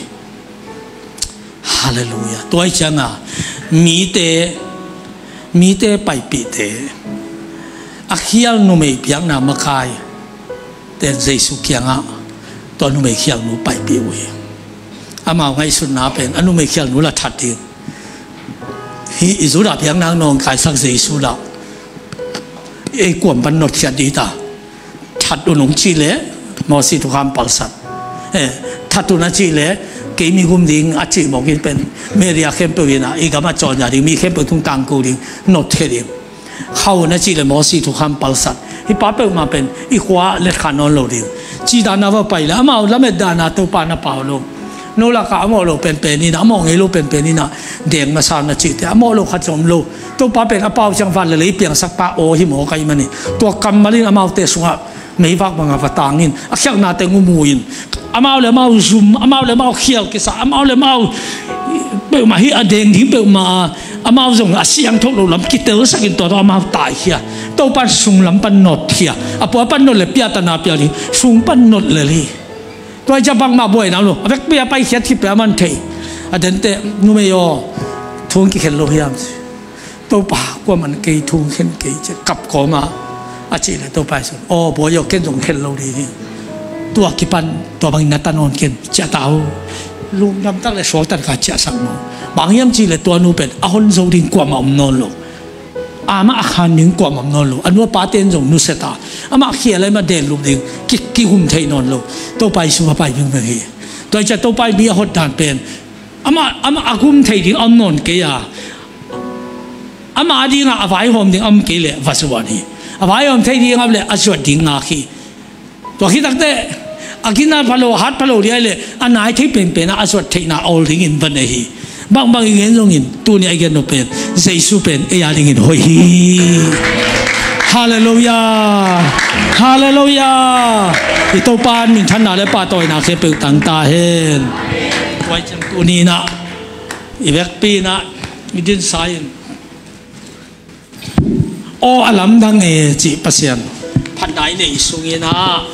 Halleluiah. Tua hi cianga mite, mite paipihte, a khial numei biakna makai ten Jesu kiangah tua numei khialnu paipih uh hi. Amau ngaihsutna pen a numei khialnu la that ding. Hih i Judah biakna nawngkaisak Jesu lah ei kuam pan notkhiat ding ta. That un hong cih leh Mosi thukham palsat. Eh, that un a cih leh kei mi gum ding a cih mawk in pen Mary a khempeuh in ah i gam a cawn ya ding, mi khempeuh tung tangko ding, notkhia ding. Khau na cih le Mosi thukham palsat. Hih pa peuhmah pen i khua letkha nawn lo ding. Cih dana va pai le amau lamet dana Topa na pau lo. No lakah a mawh lo penpen inah, a mawh ngei lo penpen inah deng masa na cihte, a mawh lo khat zong om lo. Topa pen a pau ciang van le lei piangsak pa aw hi mawk ahih manin, tua kammal in amaute sungah meivak bangah va tangin a khialhnate ngumuin, amau le amau zum, amau le amau khial kisa, amau le amau peuhmah hi a deng ding peuhmah a, amau zong a siangtho lo lam kitelsakin tua tawh amau taikhia. Topan sung lam pan notkhia. A pua pan not le piatana pial hi, sung pan not lel hi. Tua hi ciah bangmah buaina lo, a vekpi a paikhiat khit peuh a man thei. A dente, "Numei aw, thu hong kikhen lo hiam?" ci. "Topa, kuaman kei thu hong khen kei," ci, kap kawm a. A cih leh Topa Jesu'n, "Aw, bawi aw, ken zong khen lo ding hi. Tua kipan tua bangin na ta nawn ken," ci a, tau. Lungdam tak leh suakta takin ciahsak maw. Bang hiam cih leh tua nu pen a hon zo ding kuamah om nawn lo. Amah a khan ding kuamah om nawn lo. A nu a pate in zong nusia ta. Amah khial a, amah denlup ding ki, kihum thei nawn lo. Topa Jesu va pai vingveng hi. Tua hi ciang Topa ii mi a hot dan pen, amah, amah a gum thei ding a om nawn kei a, amah adingin a vaihawm ding a om kei leh va zuan hi. A vaihawm thei ding a om leh a zuat ding ngak hi. Tua khit takteh a gina pha lo, hat pha lo ding ahih leh a nai thei penpen a, a zuat theihna a ol dingin va nei hi. Bangbang i gen zongin tuni a i gen nop pen Jesu pen ei adingin hoih hi. Halleluiah. Halleluiah. I Topa in minthanna leh pahtawina khempeuh tang ta hen. Tua hi ciang tuni in ah i vekpi in ah i dinsa in, "Aw, a lamdang e," cih Pasian phatna i neih sungin ah,